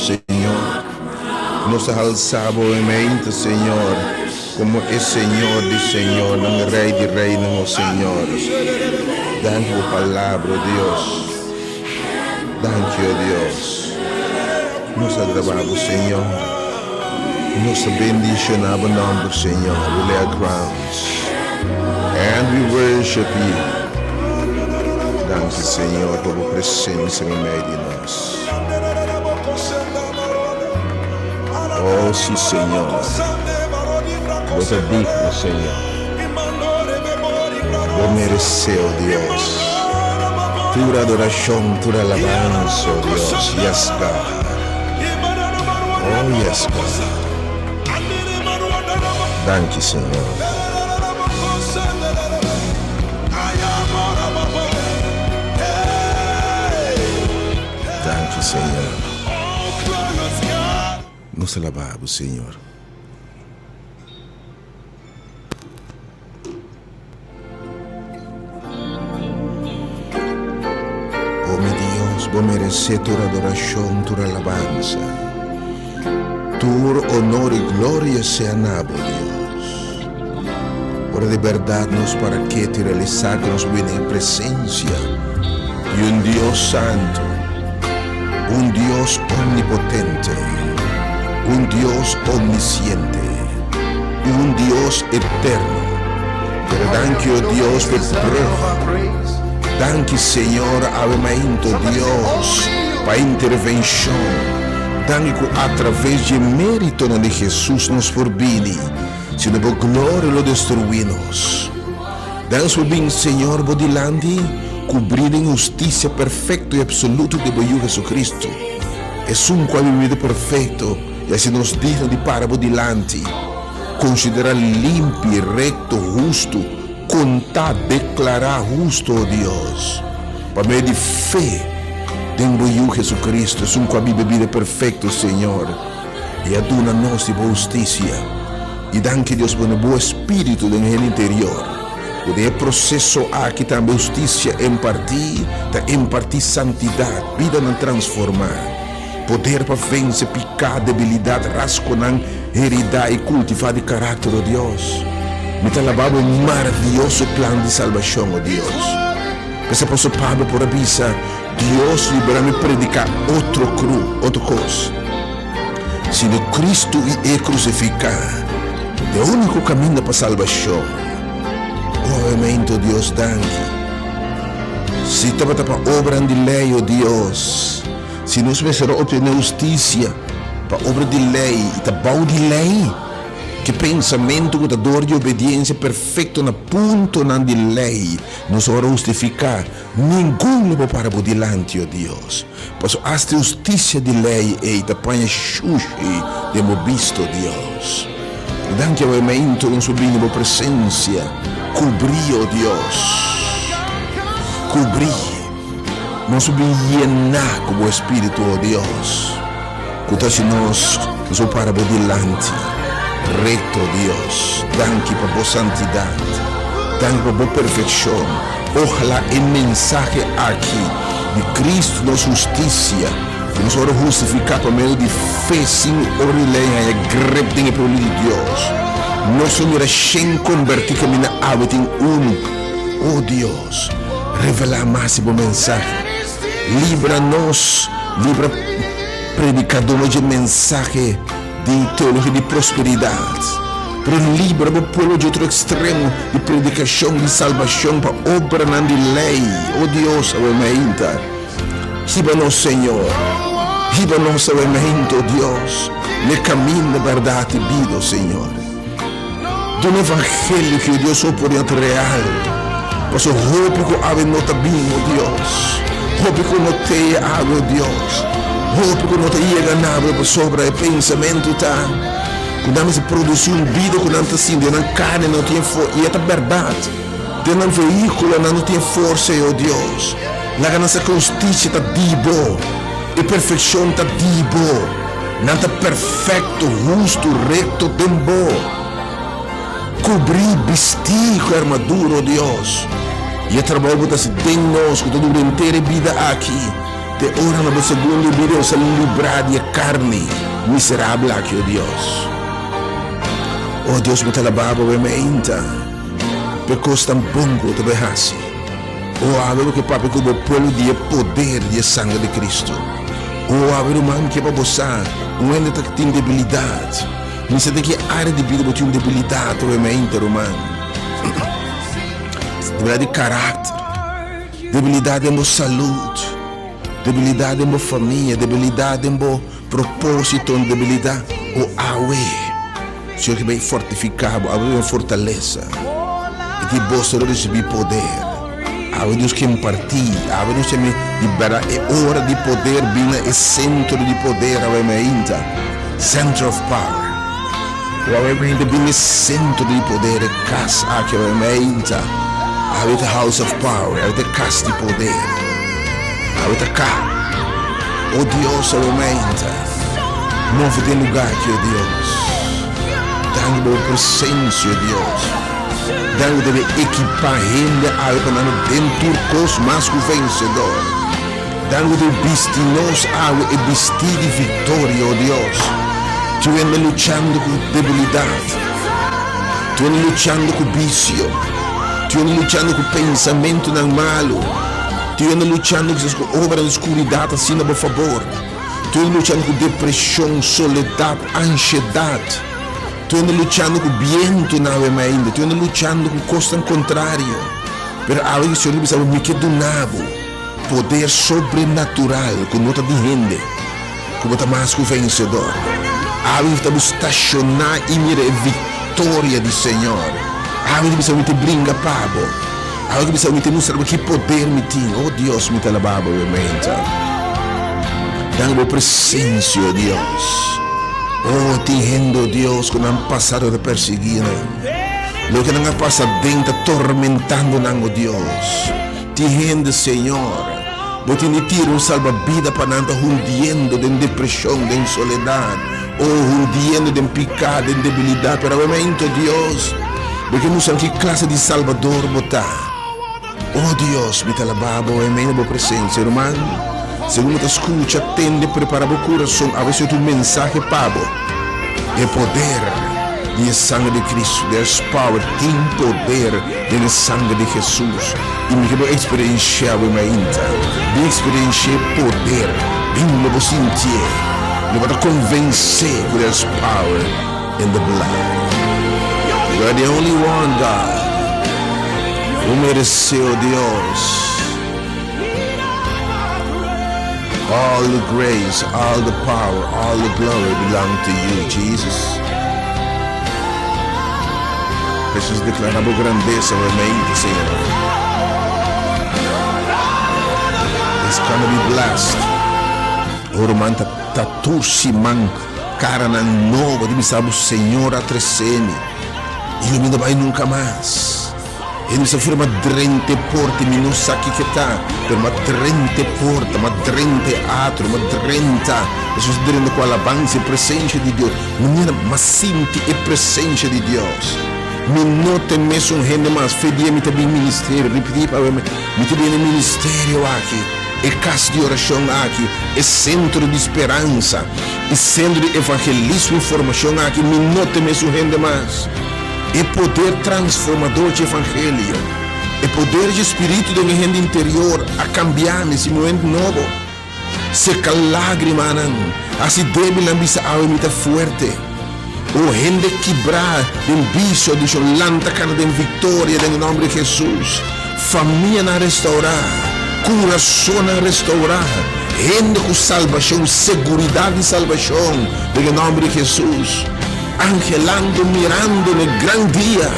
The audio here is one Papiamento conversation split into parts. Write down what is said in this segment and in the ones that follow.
Señor. Nos ta halsa bo e mente, Señor, como e Señor di señornan, Rey di reynan, o Señor. Danki bo palabra, o Dios. Danki, o Dios. Nos ta alaba bo, Señor. Nos ta bendiciona bo nomber, Señor. We lay our crowns and we worship you. Danki, Señor, pa bo presencia meimei di nos. Oh, si, Señor. Bo ta digno, Señor. Bo meresé, oh Dios, tur adoracion, tur alabansa, oh Dios. Yes, God. Oh, yes, God. Danki, Señor. Danki, Señor. Nos ta laba bo, Señor. O mi Dios, bo meresé tur adorashon, tur alabansa. Tur honor i gloria sea na bo, Dios. Ora di bèrdat nos para ketu i realisá ku nos bini den e presensia di un Dios santu, un Dios omnipotente, un Dios omnisiente, un Dios eterno. Pero danki, o Dios, p'e brug. Danki, Señor, awe mainto, Dios, pa e intervenshon. Danki ku atraves dje méritonan di Hesus nos por bini, sino bo gloria lo destruí nos. Dans bo bin, Señor, bo dilanti, kubrí den hustisia perfekto i apsoluto di bo Yu Jesucristo, esun ku a bibi bida perfekto i hasi nos digno di para bo dilanti, konsiderá limpi, rekto, hustu, kontá, deklará hustu, o Dios, pa medio di fe den bo Yu Jesucristo, esun ku a biba bida perfekto, Señor, i a duna nos di bo hustisia. I danki Dios pone bo espíritu den hende interior, ku den e proseso aki tambe hustisia empartí ta empartí santidat, bidanan transformá, poder pa vense piká, debilidat, rasgonan heridá i kultivá di karakter, o Dios. Mi ta alabá bo maravioso plan di salbashon, o Dios. P'esei apòstel Pablo por a bisa, Dios libra mi prediká otro kru, otro kos. Sino Cristo i E crucificá ta e único caminda pa salbacion. Oh, Amen to Dios danki. Si tabata pa obranan di lei, o Dios, si nos mester a obtené hustisia pa obra di lei i ta bou di lei, ki pensamentu ku ta dor di obediensia perfekto na puntonan di lei nos ora hustifiká, ningun lo por para bo dilanti, o Dios. Pasobra asta e hustisia di lei ei ta paña shushi den bo bista, o Dios. Danki awe meinto nos por bini bo presencia. Cubri, oh Dios. Cubri. Nos por bin yena cu bo Espiritu, oh Dios. Cu ta haci nos, nos por para bo dilanti. Recto, oh Dios. Danki pa bo santidad. Danki pa bo perfeccion. Ojalá e mensahe aki di Cristo nos husticia. Ku nos ora hustifiká pa medio di fe sin ora di lei haña grep den e pueblo di Dios. Nos lo mira shen kombertí kaminda awe tin unu. O Dios, revelá mas di bo mensahe. Libra nos, libra predikadónan dje mensahe di teologia di prosperidat. Pero libra bo pueblo dje otro ekstremo di predikashon di salbashon pa obranan di lei. O Dios, awe mainta. Hiba nos, Señor, hiba nos awe-mento, Dios, n'e caminda, berdad y bida, Señor. Duna evangelio cu Dios oportunidad real, paso hopi cu awe no ta bin, oh Dios, hopi cu no te awe, oh Dios, hopi cu no ta yega na awe pasobra e pensamento ta cu nan mester produci un bida cu nan ta sinti den nan carne no tin for y e ta berdad. Den nan vehículo nan no tin forsa, oh Dios. Laga nan sa ku hustisia ta di Bo, e perfekshon ta di Bo. Nan ta perfekto, hustu, rekto den Bo. Kubrí, bistí ku e armadura, o Dios, i e trabou Bo ta hasi den nos ku ta dura henter e bida aki, te ora na Bo segundo bida nos a librá di e karni miserabel aki, o Dios. O Dios, mi ta alabá Bo, mi mainta, p'e kosnan bon ku Bo ta bai hasi. O awe bo ke papia ku bo pueblo di e poder di e sanger di Cristo. O awe ruman ke pa bo sa un hende ta tin debilidat. Mi sa den ki area di bida bo tin un debilidat awe mainta ruman. Debilidat di karakter, debilidat den bo salud, debilidat den bo famia, debilidat den bo proposito, debilidat. O awe Señor ke bai fortifiká bo, awe bo fortalesa. I di bo lo risibí poder. Awe Dios ke impartí, awe nos teme di bèrdat e ora di poder bin na e sentro di poder awe mainta, center of power. O awe mainta bin na e sentro di poder, e kas aki awe mainta. Awe ta house of power, awe ta e kas di poder. Awe ta ka. O Dios awe mainta, move den lugar aki, o Dios. Danki pa bo presencia, Dios. Danki bo debe ekipa hende awe pa nan den tur kos mas ku vensedor. Danki bo debe bisti nos awe e bistí di viktoria, o Dios. Tur hende luchando ku debilidat, tur hende luchando ku bisio, tur hende luchando ku pensamentunan malu, tur hende luchando kisas ku obranan di skuridat asina bo fabor. Tur hende luchando ku depreshon, soledat, anshedat. Tur hende luchando ku bientu na awe mainda. Tur hende luchando ku kosnan kontrario. Pero awe ku Señor ta bisa bo, Mi ke duna bo poder sobrenatural ku no ta di hende, ku bo ta mas ku vensedor. Awe ta bo stashoná i mira e viktoria di Señor. Awe ta bisa bo, Mi ta bringa pa bo. Awe ta bisa bo, Mi ta mustra bo ki poder mi tin. O Dios, mi ta alabá bo awe mainta. Danki bo presencia, o Dios. O, tin hende, o Dios, cu nan pasado ta persigui nan. Loke nan a pasa den ta tormentando nan, o Dios. Tin hende, Señor, bo tin di tira un salbabida pa nan ta hundiendo den depresion, den soledad, o hundiendo den pica, den debilidad. Pero awe momento, Dios, bo ke mustra ki clase di Salbador bo ta. O Dios, mi ta alabá Bo en medio di Bo presencia. Ruman, segun bo ta scucha, tende, prepara bo curason. Awe esei ta un mensahe pa bo. E poder di e sanger di Cristo, there's power, tin poder den e sanger di Jesus. I mi ke bo experiencia awe mainta. Bin experiencia e poder. Bin lo bo sintié. Lo bo ta convence cu there's power in the blood. You are the only one, God. Bo meresé, o Dios. All the grace, all the power, all the glory belong to you, Jesus. Jesus declara bo grandeza realmente, Señor. It's gonna be blessed. O ruman ta ta tur siman karanan nobo di bisa bo Señor a trese mi i lo mi no bai nunka mas. E no sa firma drenta e porta i mi no sa kiko ta, pero m'a drenta e porta, m'a drenta e atrio, m'a drenta. Esun sa drenta ku alabansa e presensia di Dios. Manera m'a sinti e presensia di Dios. Mi no ta e mesun hende mas. Fe dia mi ta bin ministerio, ripití pa mi, mi ta bin e ministerio aki, e kas di orashon aki, e sentro di speransa, e sentro di evangelismo i formashon aki, mi no ta e mesun hende mas. E poder transformador dje evangelio, e poder dje Spiritu den e hende interior a kambia mi si moment nobo. Seka lagrimanan, hasi debilnan bisa awe mi ta fuerte. O hende kibrá den bisio, adikshon, lanta kana den viktoria den e nòmber di Hesus. Famianan restaurá, kurasonnan restaurá, hende ku salbashon, seguridat di salbashon den e nòmber di Hesus. Anhelando, mirando n'e gran dia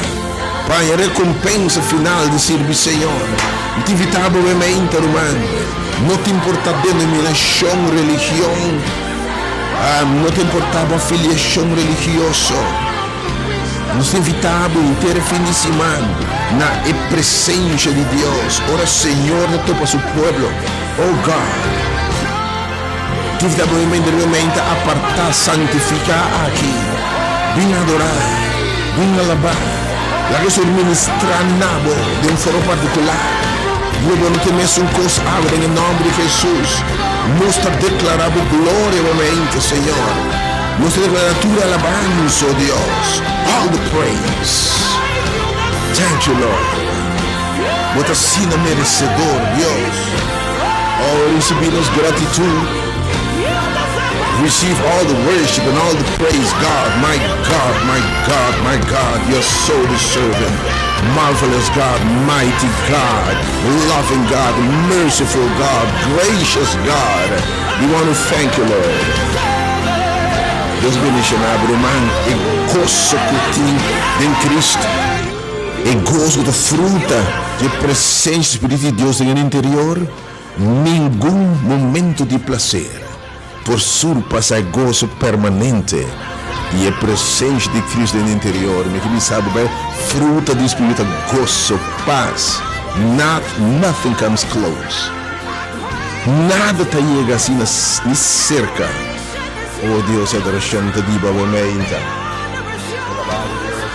pa haña rekompensa final di sirbi Señor. Mi ta invitá bo meimeinta, ruman, no ta importá denominashon, religion, no ta importá bo afiliashon religioso. Nos ta invitá bo henter e fin di siman na e presensia di Dios ora Señor ta topa su pueblo. Oh God! Invitá bo henter e mente apartá, santifiká aki. Bin adorá, bin alabá. Laga Señor ministrá na bo den un forma partikular. Lo bo no tin mesun kos awe den e nòmber di Hesus. Nos ta deklará bo gloria bo mente, Señor. Nos ta declara tur alabansa, oh Dios, all the praise. Thank you, Lord. Bo ta asina merecedor, Dios. Oh, recibi nos gratitud. Receive all the worship and all the praise, God, my God, my God, my God, you're so deserving. Marvelous God, mighty God, loving God, merciful God, gracious God. We want to thank you, Lord. Dios bendiciona bo ruman e goso cu tin den Cristo, e goso cu ta fruta di e presencia di Spiritu di Dios den e interior, ningun momento di placer por surpasa e goso permanente di e presencia di Cristo den e interior. Mi ke bisa bo bay fruta di Spiritu ta goso, paz, not, nothing comes close. Nada ta yega asina ni serka. O Dios, e adorashon ta di bo awe meinta. Alabado Dios.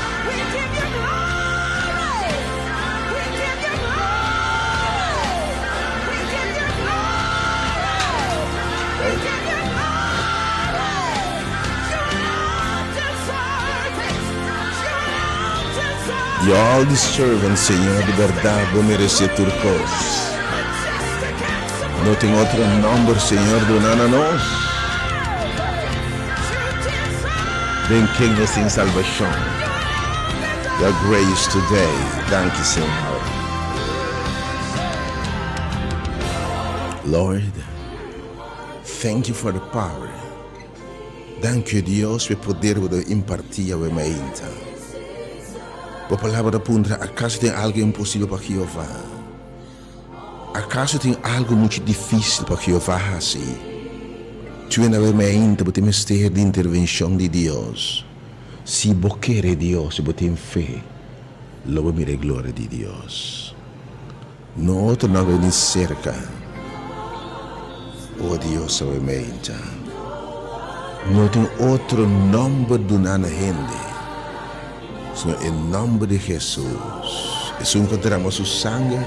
Di all di servants, Señor, di berdad bo merece tur cos. No tin otro nomber, Señor, duna na nos, den ken nos tin salbacion. Your grace today. Danki, Señor. Lord, thank you for the power. Danki, Dios, p'e poder bo ta imparti awe mainta. Bo Palabra ta puntra, Akaso tin algu imposibel pa Jehová? Akaso tin algu muchu difísil pa Jehová hasi? Tuen awe mainta bo tin mester di intervenshon di Dios. Si bo kere Dios i bo tin fe, lo bo mira e gloria di Dios. No otro no a bini serka, o Dios awe meinta. No tin otro nòmber duná na hende, sino e nòmber di Hesus, esun ku a drama su sanger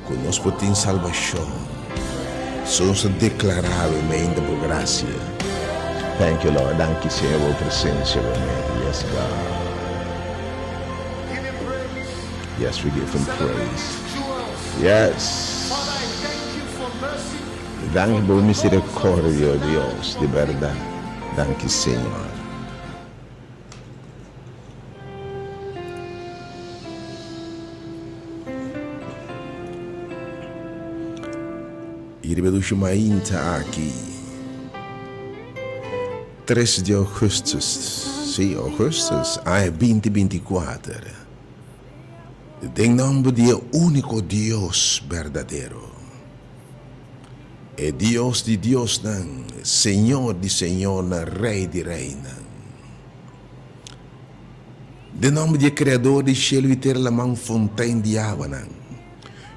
ku nos por tin salbashon. So nos ta deklará awe meinta bo grasia. Thank you, Lord. Danki, Señor, bo presensia awe meinta. Yes, God. Yes, we give him praise. Yes. Danki bo misericordia, oh Dios, di berdad. Danki, Señor. I riba dushi mainta aki, tres di augustus, sí, augustus, aña binti 24, den nomber di e úniko Dios berdadero, e Dios di diosnan, Señor di señornan, Rei di reinan, den nomber di e Kreador di shelu i tera, laman, fontein di awanan,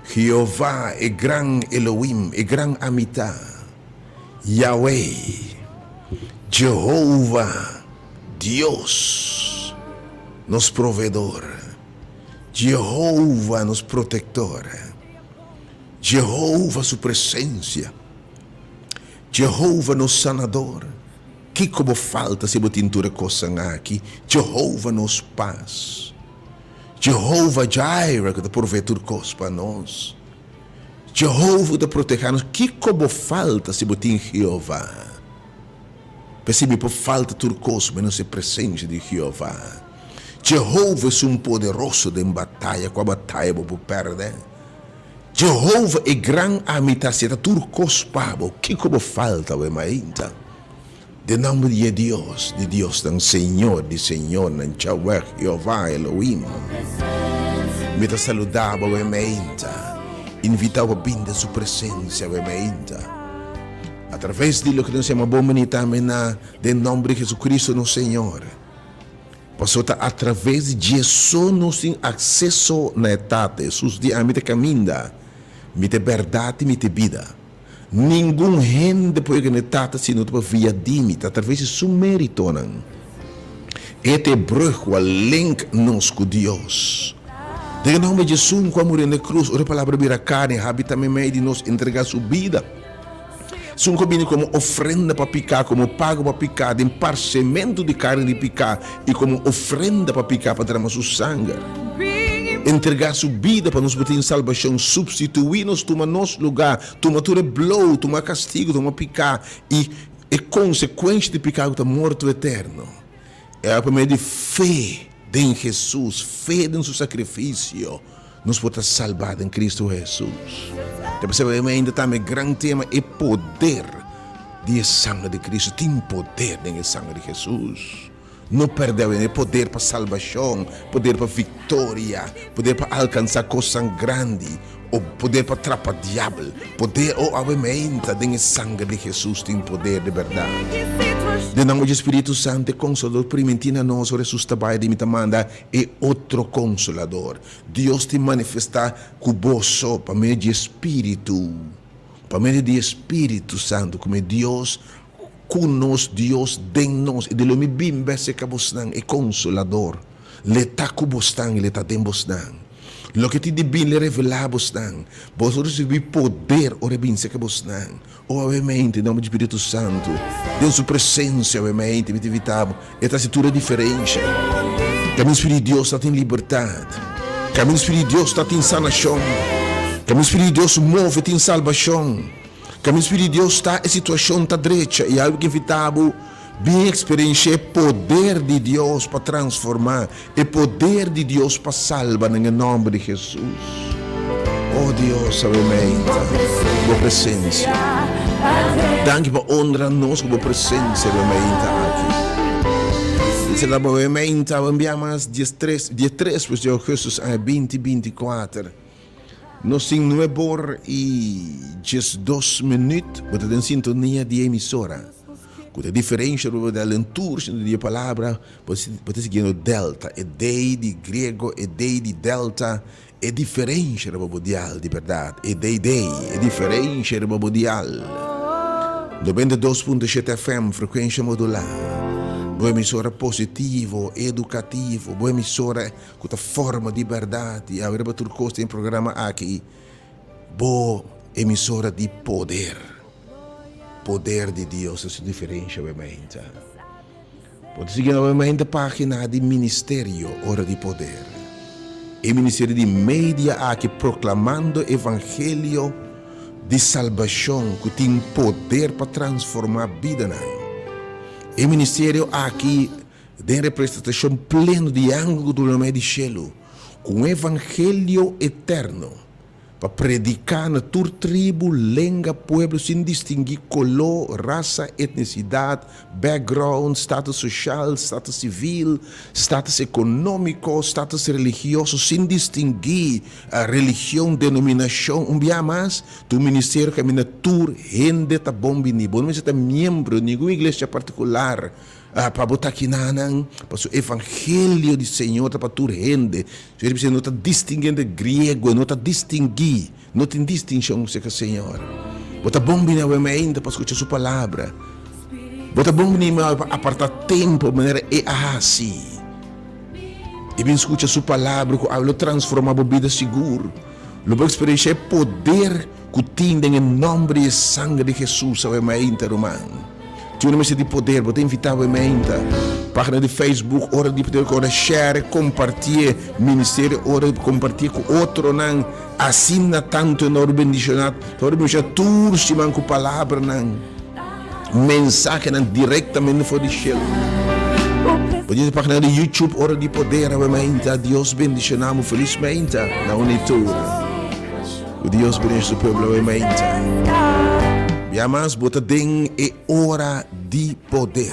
Jehová, e gran Elohim, e gran Amitá, Yahweh, Jehová, Dios, nos Proveedor, Jehová, nos Protector, Jehová su presencia, Jehová, nos Sanador. Kiko bo falta si bo tin tur e kosnan aki? Jehová, nos pas. Jehová Jireh ku ta provee tur kos pa nos. Jehová ku ta protehá nos. Kiko bo falta si bo tin Jehová? P'esei mi por falta tur kos menos e presensia di Jehová. Jehová esun poderoso den bataya. Kua bataya bo por pèrdè? Jehová e gran Ami ta hasié ta tur kos pa bo. Kiko bo falta awe mainta? Den nomber di e Dios di diosnan, Señor di señornan, Jaweh, Jehová, Elohim, mi ta saludá bo awe mainta, invitá bo pa bin den Su presensia awe mainta. Atraves di loke nos yama bon bini tambe na den nomber di Jesucristo nos Señor. Pasobra ta atraves di dje so nos tin akseso na e Tata. Hesus di, Ami ta e kaminda, mi ta e bèrdat i mi ta e bida. Ningun hende por yega na e Tata si no ta pa via di mi. Ta atraves di su méritonan. E ta e brùg ku a link nos ku Dios. Den e nòmber di Esun ku a muri na e krus, ora e Palabra bira karni, habitá meimei di nos, entregá su bida. Esun ku a bini komo ofrenda pa piká, komo pago pa piká, den parsementu di karni di piká, i komo ofrenda pa piká pa drama su sanger. Entregá su bida pa nos por tin salbashon, supstituí nos, tuma nos lugá, tuma tur e blou, tuma kastigu, tuma piká i e konsekuensha di piká ku ta morto eterno. E pa medio di fe den Hesus, fe den su sakrifisio, nos por ta salbá den Kristu Hesus. Ta p'esei bo ainda tambe gran tema e poder di e sanger di Kristu. Tin poder den e sanger di Hesus. No pèrdè e poder pa salbashon, poder pa viktoria, poder pa alkansá kosnan grandi, o poder pa trapa diabel. Poder, o awe meinta den e sanger di Hesus tin poder di bèrdat. Den nòmber di Spiritu Santu e Konsolador primintí na nos ora Hesus ta bai di mi ta manda e otro Konsolador. Dios tin manifestá ku boso pa medio di e Spiritu, pa medio di e Spiritu Santu, ku mi Dios ku nos, Dios den nos, i di lo mi bin bes serka bosnan, e Konsolador, l'e ta ku bosnan i l'e ta den bosnan. Loke tin di bin l'e revelá bosnan. Boso lo risibí poder ora e bin serka bosnan. O awemente, den nomber di Spiritu Santu, den Su presensia, awemente, mi ta invitá bo, e ta hasi tur e diferensha. Kaminda Spiritu di Dios ta tin libertat. Kaminda Spiritu di Dios ta tin sanashon. Kaminda Spiritu di Dios move tin salbashon. Kaminda Spiritu di Dios ta, e situashon ta drecha. I algu ki invitá bo, bin eksperenshá e poder di Dios pa transformá, e poder di Dios pa salba den e nòmber di Hesus. O Dios, awe meinta Bo presensia. Danki pa honra nos ku Bo presensia awe meinta aki. Dice la bo awe meinta, awe bia mas 13, 13 pues di augustus aña 2024. Nos tin nuebor i 12 minuut, bo ta den sintonia di e emisora. Ku ta diferensha riba del den tur sentido di e palabra, bo ta siguiendo Delta, e D di griego, e D di Delta, e diferensha riba bo dial di bèrdat, e DD, e diferensha riba bo dial. 92.7 FM, frekuensha modulá, bo emisora positivo, edukativo, bo emisora ku ta forma di bèrdat i awe riba tur kos den e programa aki, bo emisora di poder. Poder di Dios ta su diferensha awe mainta. Bo ta sigui awe mainta pagina di Ministerio Ora di Poder. E ministerio di media aki proklamando evangelio di salbashon ku tin poder pa transformá bidanan. E ministerio aki den representashon pleno di angel ku ta duna mei di shelu ku un evangelio eterno. Pa prediká na tur tribu, lenga, pueblo sin distinguí koló, rasa, etnisidat, background, status soshal, status sivil, status ekonómiko, status religioso, sin distinguí religion, denominashon. Un bia mas, ta un ministerio kaminda tur hende ta bon bini. Bo no mester ta miembro di ningun iglesia partikular pa bo ta kinanan, pasobra evangelio di Señor ta pa tur hende. Señor bisa, no ta distinguí entre griego, no ta distinguí, no tin distinshon serka Señor. Bo ta bon bini awe mainta pa skucha Su palabra. Bo ta bon bini awe pa apartá tempu manera E a hasi. I bin skucha Su palabra ku awe lo transformá bo bida sigur. Lo bo eksperenshá e poder ku tin den e nòmber i e sanger di Hesus awe mainta, ruman. Tin un mester di poder, bo ta invitá awe mainta. Página di Facebook, Ora di Poder, ora share, kompartié ministerio, ora kompartié ku otronan. Asina tantu e no bendishoná, ta wòrdu bendishoná tur siman ku palabranan, mensahenan direktamente for di shelu. Bo tin e página di YouTube, Ora di Poder, awe mainta. Dios bendishoná bo. Felis mainta na un i tur. Ku Dios bendishoná su pueblo awe mainta. Bia mas bo ta den e ora di poder.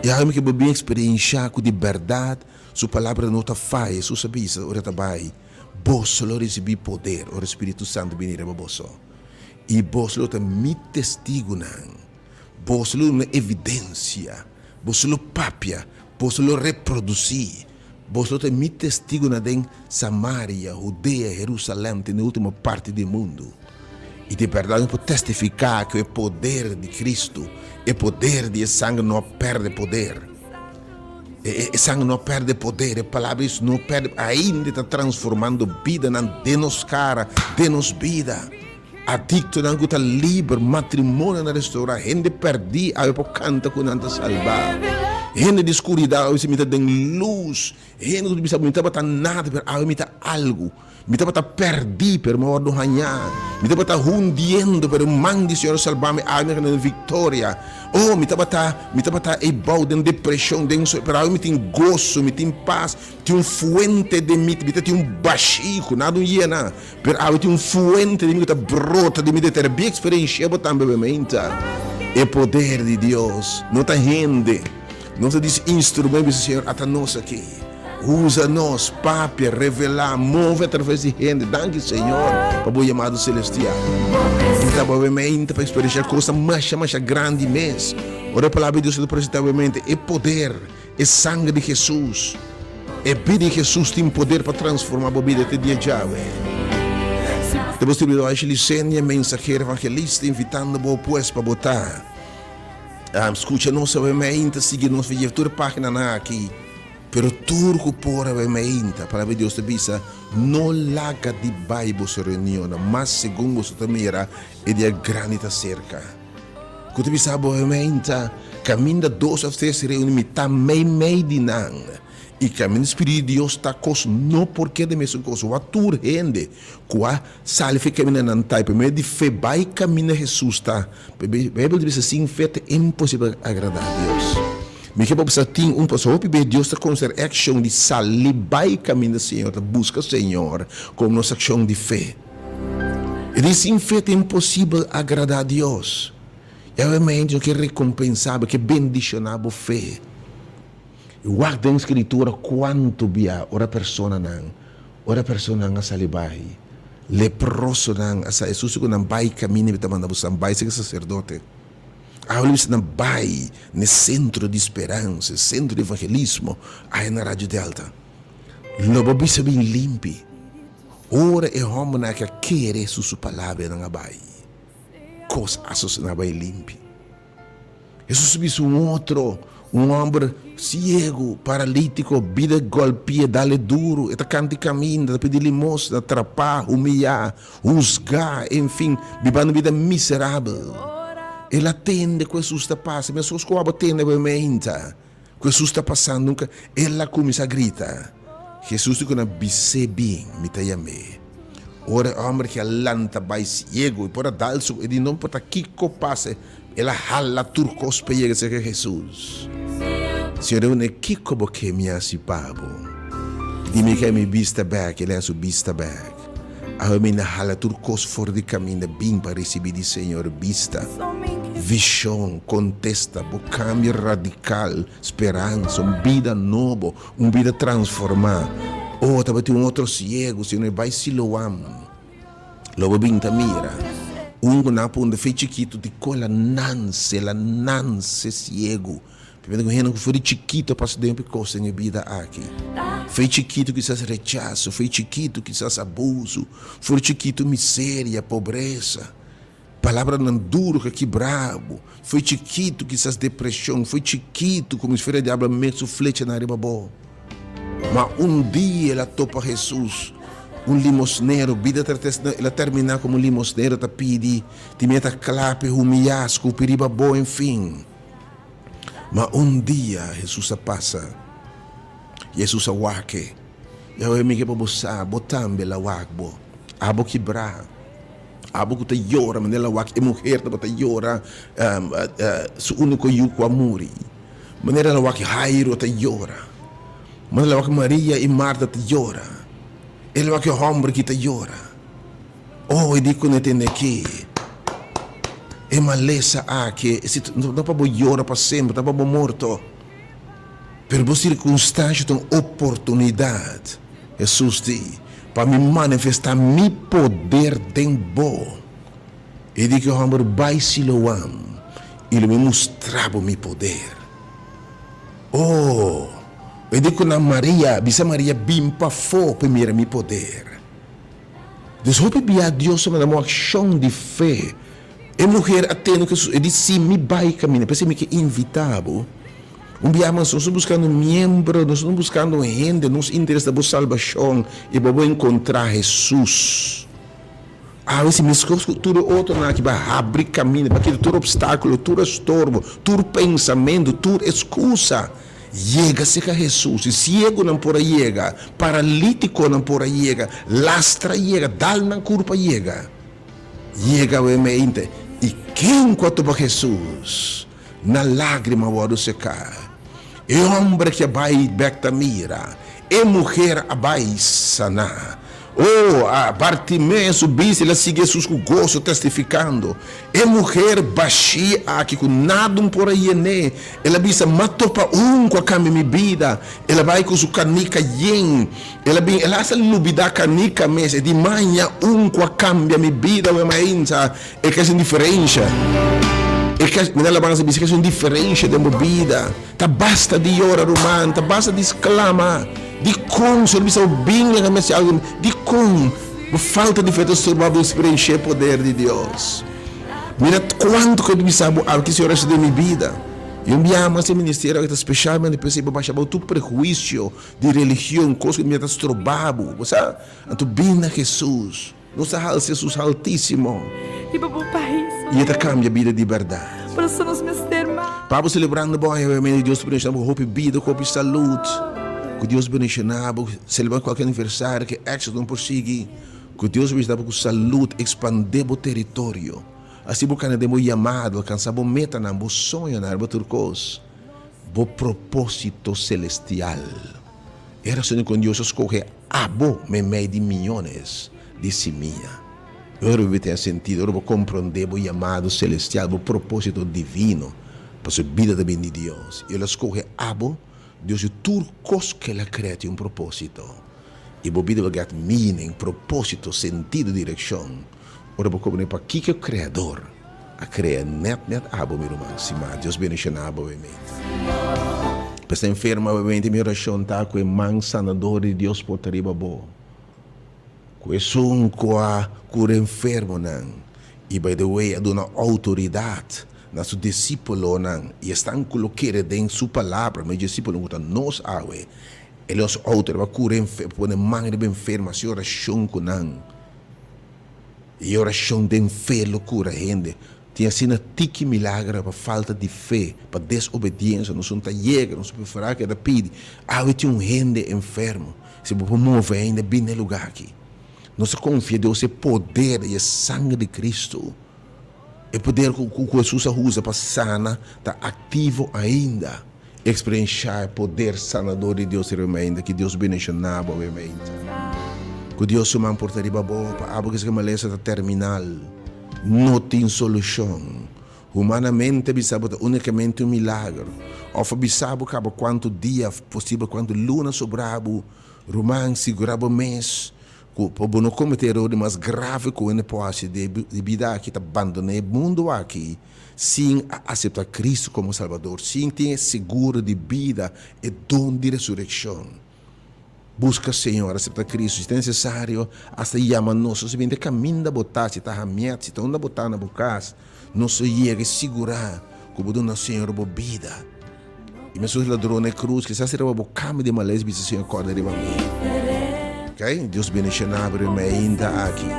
I awe mi ke bo bin eksperenshá ku di bèrdat su palabra no ta faya. Hesus a bisa ora e ta bai. Boso lo risibí poder ora Spiritu Santu bini riba boso, i boso lo ta mi testigunan. Boso lo duna evidensia, boso lo papia, boso lo reprodusí. Boso lo ta mi testigunan den Samaria, Hudea, Herusalèm te na e último parti di mundu. I di bèrdat nos por testifiká ku e poder di Kristu, e poder di e sanger no a pèrdè poder. E sanger no a pèrdè poder, e palabra di Dios no a pèrdè, ainda e ta transformando bidanan den nos kara, den nos bida. Adiktonan ku ta liber, matrimonionan restourá, hende pèrdí awe por kanta ku nan ta salbá. Hende di skuridat awe bisa mi ta den lus. Hende ku ta bisa mi tabata nada pero awe mi ta algu. Mi tabata pèrdí, pero mi a wòrdu hañá. Mi tabata hundiendo, pero e man di Señor a salbá mi. Awe mi a gana den viktoria. Oh, mi tabata, mi tabata eibou den depreshon, den so, pero awe mi tin goso, mi tin pas, tin un fuente den mi, mi ta tin un bashí ku nada un yena, pero awe tin un fuente den mi ku ta brota di mi deter. Bi eksperenshia bo tambe, bemeinta. E poder di Dios no ta hende, nos ta disi instrumento, bisa Señor, ata nos aki. Usa nos, papia, revelá, move atraves di hende. Danki, Señor, pa bo yamado celestial. Mi ta awe mente pa experienciá cosnan masha, masha grandi mes. Ora e Palabra di Dios ta presentá awe mente, e poder, e sangre di Jesus, e bida di Jesus tin poder pa transformá bo bida te dia djawe. Ta bo sirbidor Ashley Licenia, mensahero evangelista, invitando bo pues pa bo ta. Scucha nos awe mente, sigui nos via tur e paginanan aki. Pero tur ku por a bai mainta, Palabra di Dios ta bisa, No laga di bai boso reunionnan, mas segun boso ta mira e dia grandi ta serka. Ku ta bisa bo bai mainta, Kaminda dos òf tres reuni, mi ta meimei di nan. I kaminda Spiritu di Dios ta, kos no por keda mesun kos. Wak tur hende ku a sali for e kaminda nan ta, i pa medio di fe bai kaminda Hesus ta. Beibel ta bisa, Sin fe ta imposibel agradá Dios. Mi ke pa bo sa tin un paso hopi bes Dios ta konsiderá e akshon di sali bai kaminda Señor ta buska Señor komo nos akshon di fe. E di sin fe ta imposibel agradá Dios. I awemente Dios ke rekompensá bo, ke bendishoná bo fe. I wak den Skritura kuantu bia ora personanan ora personanan a sali bai, leprosonan a sa Hesus di ku nan bai kaminda mi ta manda bo san bai serka saserdote. Awe lo nan bai n'e sentro di speransa, e sentro di evangelismo aya na Radio Delta. Lo bo bisa bin limpi. Ora e hòmbernan aki a kere Hesus su palabra nan a bai, kos a sosodé, nan a bai limpi. Hesus a bisa un otro, un hòmber siegu, paralítiko, bida gòlpi'é, dal e duru, e ta kanta i kaminda, ta pidi limosna, trapá, humiyá. Husgá, enfin, bibando un bida miserabel. El a tende ku Hesus ta pasa, meskos ku abo tende bo e meinta ku Hesus ta pasando, nunka el a kuminsá grita. Hesus di ku nan, Bis'é bin, mi ta yam'é. Ora e hòmber ki a lanta bai siegu i por a dal su, e di no importa kiko pasa, el a hala tur kos pa yega serka Hesus. Señor di kuné, Kiko bo ke mi hasi pa bo? Di mi ke mi bista bèk, el a haña su bista bèk. Awe mi na hala tur kos for di kaminda bin pa risibí di Señor bista, vishon, kontesta, bo kambio radikal, speransa, un bida nobo, un bida transformá. Oh, tabatin un otro siegu, si no e bai Siloam, lo bo bin ta mira. Un ku nan a puntra fe chikitu, dikon el a nanse, el a nanse siegu? Pabia ku hende ku for di chikitu a pasa den hopi kos den e bida aki. For di chikitu kisas rechaso, for di chikitu kisas abusu, for di chikitu miseria, pobresa, palabranan duru ku a kibra bo, for di chikitu kisas depreshon, for di chikitu komo si fuera e diablo a met su flechanan riba bo. Ma un dia el a topa Hesus, un limosnero. Bida ta el a terminá komo un limosnero ta pidi, tin mia ta klape, humiyá, skupi riba bo, enfin. Ma un dia Hesus a pasa, i Hesus a wak e. Yahweh mi ke pa bo sa, bo tambe la wak bo. Abo kibrá, abo ku ta yora manera la wak e muher tabata yora su úniko yu ku a muri. Manera la wak Jairo ta yora, manera la wak Maria i Marta ta yora, e la wak e hòmber ki ta yora. Oh, e di ku no tende aki. E malesa aki, e situ, no pa bo yora pa semper, ta pa bo morto. Pero bo sirkunstansha ta un oportunidat, Hesus di, pa mi manifestá mi poder den bo. E di ku e hòmber, Bai Siloam, i lo mi mustra bo mi poder. Oh, e di ku nan Maria, bisa Maria, bin pafó pa mira mi poder. Dus hopi bia Dios a manda un akshon di fe. E muher a tende ku Hesus, e di, Si mi bai kaminda, p'esei mi ke invitá bo. Un bia mas, nos no buskando miembro, nos no buskando hende, nos interes ta bo salbashon i bo bo enkontrá Hesus. Awe si meskos ku tur e otronan aki, bo a habri kaminda, bo a kita tur opstákulo, tur estorbo, tur pensamentu, tur eskusa. Yega serka Hesus, i siegunan por a yega, paralítikonan por a yega, lastra a yega, dal nan kurpa a yega. Yega awe meinte, i ken ku a topa Hesus, nan lágrima a wòrdu seká. E hòmber ki a bai bèk ta mira, e muher a bai saná. Oh, a Bartimeo su bista, el a sigui Hesus ku goso, testifikando. E muher bashí aki ku nada un por a yen'é, el a bisa, M'a topa un ku a kambia mi bida. El a bai ku su kanika yen. El a bin, el a hasta lubidá kanika mes. E di, Maña un ku a kambia mi bida, wè mainta. E ke hasi un diferensha. E ke, mi na labansa bisa, e ke hasi un diferensha den bo bida. Ta basta di yora, ruman. Ta basta di sklama. Dikon? Señor bisa bo bin laga mi hasi algu. Dikon? Bo falta di fe ta stroba bo eksperenshia e poder di Dios. Mira kuantu ku e bisa bo awe ki Señor a hasi den mi bida. I un biaha mas e ministerio aki ta speshalmente p'esei bo basha bou tur prehuisio di religion, kos ku ta stroba bo. Bo sa? Anto bin na Hesus. Nos ta halsa Hesus haltísimo. Riba bo pais, I e ta kambia bida di bèrdat. Pasobra nos mester mas. Pa bo selebrando bo aña obviamente Dios ta bendiciona bo cu hopi bida cu hopi salud cu Dios bendiciona bo celebrando cualkier aniversario cu exito no por sigui cu Dios bendiciona bo cu salud expande bo teritorio asi bo cana den bo yamado alcansa bo metanan bo soñonan riba tur cos bo proposito celestial e rason dicon Dios a scoge abo meimei di miyones di simia. Ora bo ten sentido, ora bo komprondé bo yamado selestial, bo propósito divino, pasobra bida ta bin di Dios i el a skohe abo, Dios di tur kos ku el a krea tin un propósito. I bo bida lo get meaning, propósito, sentido, direkshon, ora bo komprondé pakiko e Kreador a krea nèt nèt abo, mi ruman stimá. Dios bendishoná abo obviamente. Pa esta enfermo obviamente mi orashon ta ku e man sanador di Dios por ta riba bo. Ku esun ku a kura enfermonan i by the way a duna outoridat na su disípulonan i esnan ku lo kere den su palabra, mi disípulonan ku ta nos awe, e los outoridat pa kura enfermo, pone man riba enfermo, hasi orashon ku nan. I e orashon den fe lo kura hende. Tin asina tiki milagro pa falta di fe, pa desobediensia, nos no ta yega, nos ta preferá keda pidi. Awe tin un hende enfermo. Si bo por move ainda, bin na e lugá aki. Nos ta konfia Dios e poder i e sanger di Kristu, e poder ku ku Hesus a usa pa sana, ta aktivo ainda. Eksperenshá e poder sanador di Dios riba mi ainda. Ki Dios bendishoná bo awe mainta. Ku Dios su man por ta riba bo, pa abo kisa ku e malesa ta terminal, no tin solushon. Humanamente bisa bo ta unikamente un milager, òf a bisa bo kaba kuantu dia, posibel kuantu luna sobra bo, ruman, sigurá bo mes ku pa bo no kometé eror di mas grave ku hende por hasi den e bida aki ta bandoná e mundu aki sin a aseptá Kristu komo Salbador, sin tin e seguro di bida, e don di resurekshon. Buska Señor, aseptá Kristu, si ta nesesario asta yama nos, nos a bini te kaminda bo ta, si ta hamiet, si ta unda bo ta na bo kas, nos lo yega i sigurá ku bo duna Señor bo bida. I mesun ladron na e krus, kisas riba bo kama di malesa bisa Señor kòrda riba mi. Ok, Dios bendishoná bo riba mi ainda aki.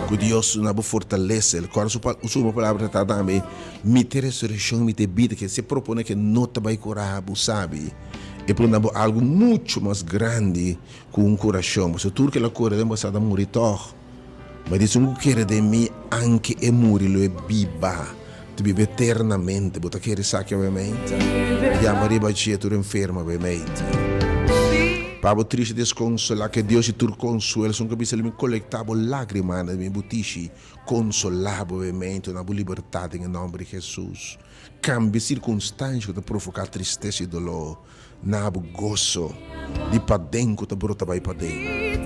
Ku Dios duna bo fortalesa. El kòrda su su palabra ta tambe, Mi ta e resurekshon, mi ta e bida. Ke se propone ke no ta bai kura bo, sabi. E por duna bo algu muchu mas grandi ku un kurashon. Pasobra tur ke lo kore den bo sa ta muri tòg. Ma di esun ku kere den mi, anke e muri lo e biba, ta biba eternamente. Bo ta kere esaki awemente? Yama riba dje tur enfermo awemente. Pa bo triste deskonsolá, ke Dios di tur konsuelo, esun ku a bisa lo mi kolektá bo lágrimanan den mi butishi, konsolá bo awemente, duna bo libertat den e nòmber di Hesus. Kambia sirkunstansha ku ta provoká tristesa i doló na bo goso di paden ku ta brota bai paden.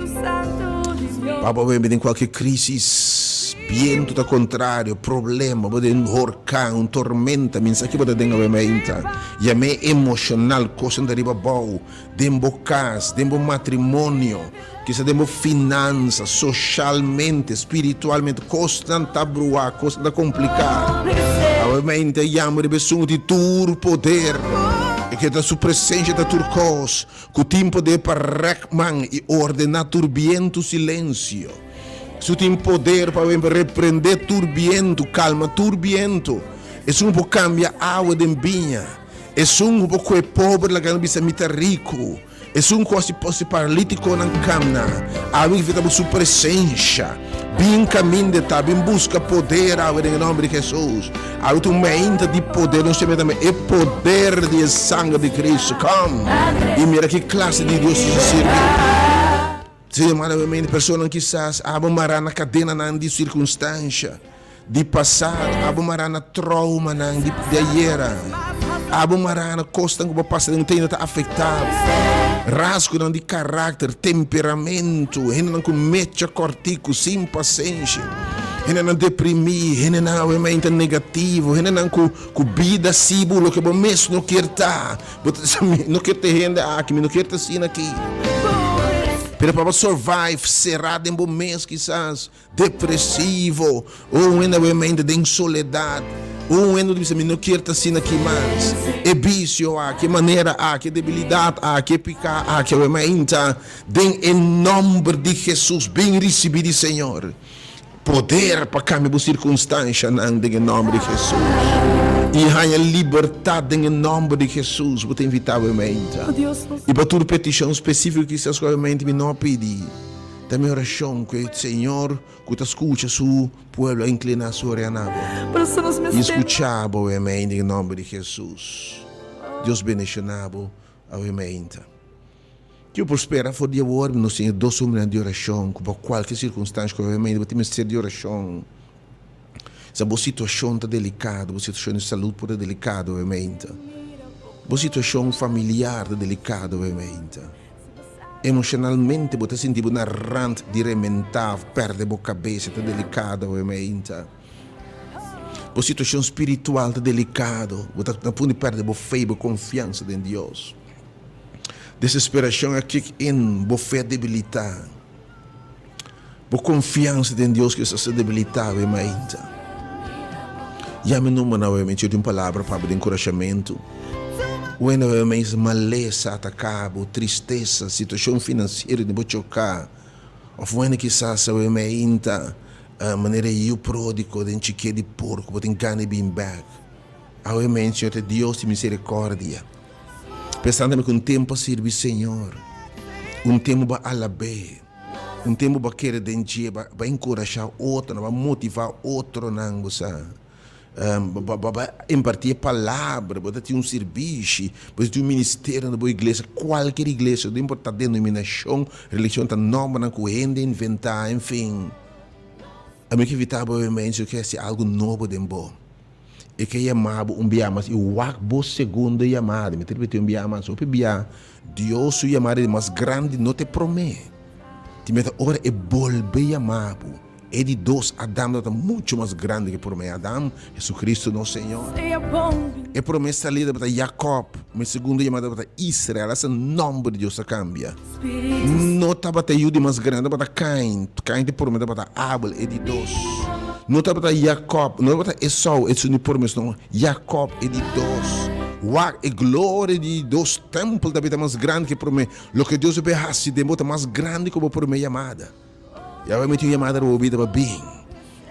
Pa bo bebe den kualke krísis, bientu ta kontrario, problema, bo den un horkan, un tormenta, mi sa ki bo ta den awe mainta. Yam'é emoshonal, kosnan ta riba bou, den bo kas, den bo matrimonio, kisa den bo finansa, soshalmente, spiritualmente, kosnan ta bruá, kosnan ta kompliká. Awe mente a yama riba esun ku tin tur poder, e ke ta su presensia ta tur kos, ku tin poder pa rèk man i ordená tur bientu silensio. Esun tin poder pa reprendé tur bientu, kalma tur bientu. Esun ku por kambia awa den biña. Esun ku por kohe pober laga nan bisa mi ta riku. Esun ku hasi posi paralítikonan kamna. Awe ki ta bo su presensha. Bin kaminda ta, bin buska poder awe den e nòmber di Hesus. Awe ta un meinta di poder, nos ta mira tambe e poder di e sanger di Kristu. Kom i mira ki klase di Dios nos ta sirbi. Señor, manda bo mente personanan kisas abo mará na kadenanan di sirkunstansha di pasado, abo mará na traumanan di di ayera, abo mará na kosnan ku bo pasa den un tempu ta afektá bo, rasgonan di karakter, temperamentu, hendenan ku mecha kòrtiku, sin pasenshi, hendenan deprimí, hendenan awe mente negativo, hendenan ku ku bida sibu loke bo mes no kier ta. Bo ta bisa, Mi no kier ta e hende aki, mi no kier ta asina aki. Pero pa bo survive, será den bo mes kisas, depresivo, o un hende awe mente den soledad, o un hende ta bisa, Mi no kier ta asina aki mas. E bisio aki, e manera aki, e debilidat aki, e piká aki awe mainta, den e nòmber di Hesus, bin risibí di Señor. Poder pa kambia bo sirkunstanshanan den e nòmber di Hesus i haña libertat den e nòmber di Hesus. Bo ta invitá bo meinta. I pa tur petishon spesífiko kisas ku obviamente mi no a pidi, ta mi orashon ku e Señor ku ta skucha su pueblo a inkliná su orea na bo i skucha bo obviamente den e nòmber di Hesus. Dios bendishoná bo awe meinta. Ki bo por spera for di awor? Nos tin e dos hombernan di orashon ku pa kualke sirkunstansha ku obviamente bo tin mester di orashon. Sa bo situashon ta delikado, bo situashon di salud por ta delikado obviamente. Bo situashon familiar ta delikado obviamente. Emoshonalmente bo ta sinti bo na rant di rementá òf pèrdè bo kabes, e ta delikado obviamente. Bo situashon spiritual ta delikado, bo ta na punto di pèrdè bo fe, bo konfiansa den Dios. Desesperacion a kick in, bo fe a debilita. Bo confiansa den Dios kisas a debilita awe mainta. Yama e numbernan awe mainta, yo tin un palabra pa bo di enkurashamentu. Wende awe mainta malesa ataka bo, tristesa, situacion financiero di bo choka, of wende kisas awe mainta manera e yu prodigo den chikie di porco bo tin gana di bin bek. Awe mainta Señor ta Dios di misericordia. Pensando mi ku un tempu a sirbi Señor, un tempu bo a alab'é, un tempu bo a kere den dje, bo a enkurashá otronan, bo a motivá otronan, bo sa. Bo bo a imparti e palabra, bo ta tin un sirbishi, bo ta tin un ministerio na bo iglesia, kualkier iglesia, no importa denominashon, religion ta nòmbernan ku hende inventá, enfin. Ami ke invitá bo obviamente si bo ke hasi algu nobo den bo. E ke yama bo un bia mas i wak bo segundo yamada. Mi ta ripití un bia mas, hopi bia Dios su yamada di mas grandi no ta e promé. Tin bia ta ora e bolbe yama bo. E di dos Adam tabata muchu mas grandi ku e promé Adam, Jesucristo nos Señor. E promé salida tabata Jacob, ma e segundo yamada tabata Israel. Asta nòmber di Dios a kambia. No tabata e yu di mas grandi, tabata Kain. Kain di promé tabata Abel, e di dos. No tabata Jacob, no tabata Esau, esun di promé, sino Jacob, e di dos. Wak, e gloria di dos tèmpel tabata mas grandi ku e promé. Loke Dios a bin hasi den bo ta mas grandi ku bo promé yamada. Yahweh mete un yamada riba bo bida pa bin.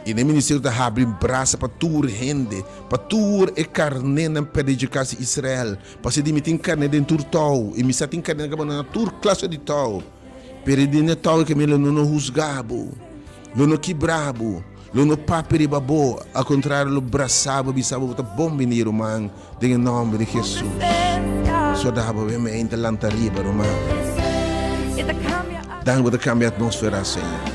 I den ministerio ta habri brasa pa tur hende, pa tur e karnénan pèrdí dje kas di Israel. Pasobra di mi tin karné den tur tou, i mi sa tin karnénan ku a bandoná tur klase di tou. Pero e den e tou ei kaminda lo no no husgá bo, lo no kibrá bo, lo no papia riba bo, al kontrario lo brasá bo i bisa bo, Bo ta bon bini, ruman, den e nòmber di Hesus. Sodá bo mente lanta riba, ruman. Dan bo ta cambia atmosfera, Señor.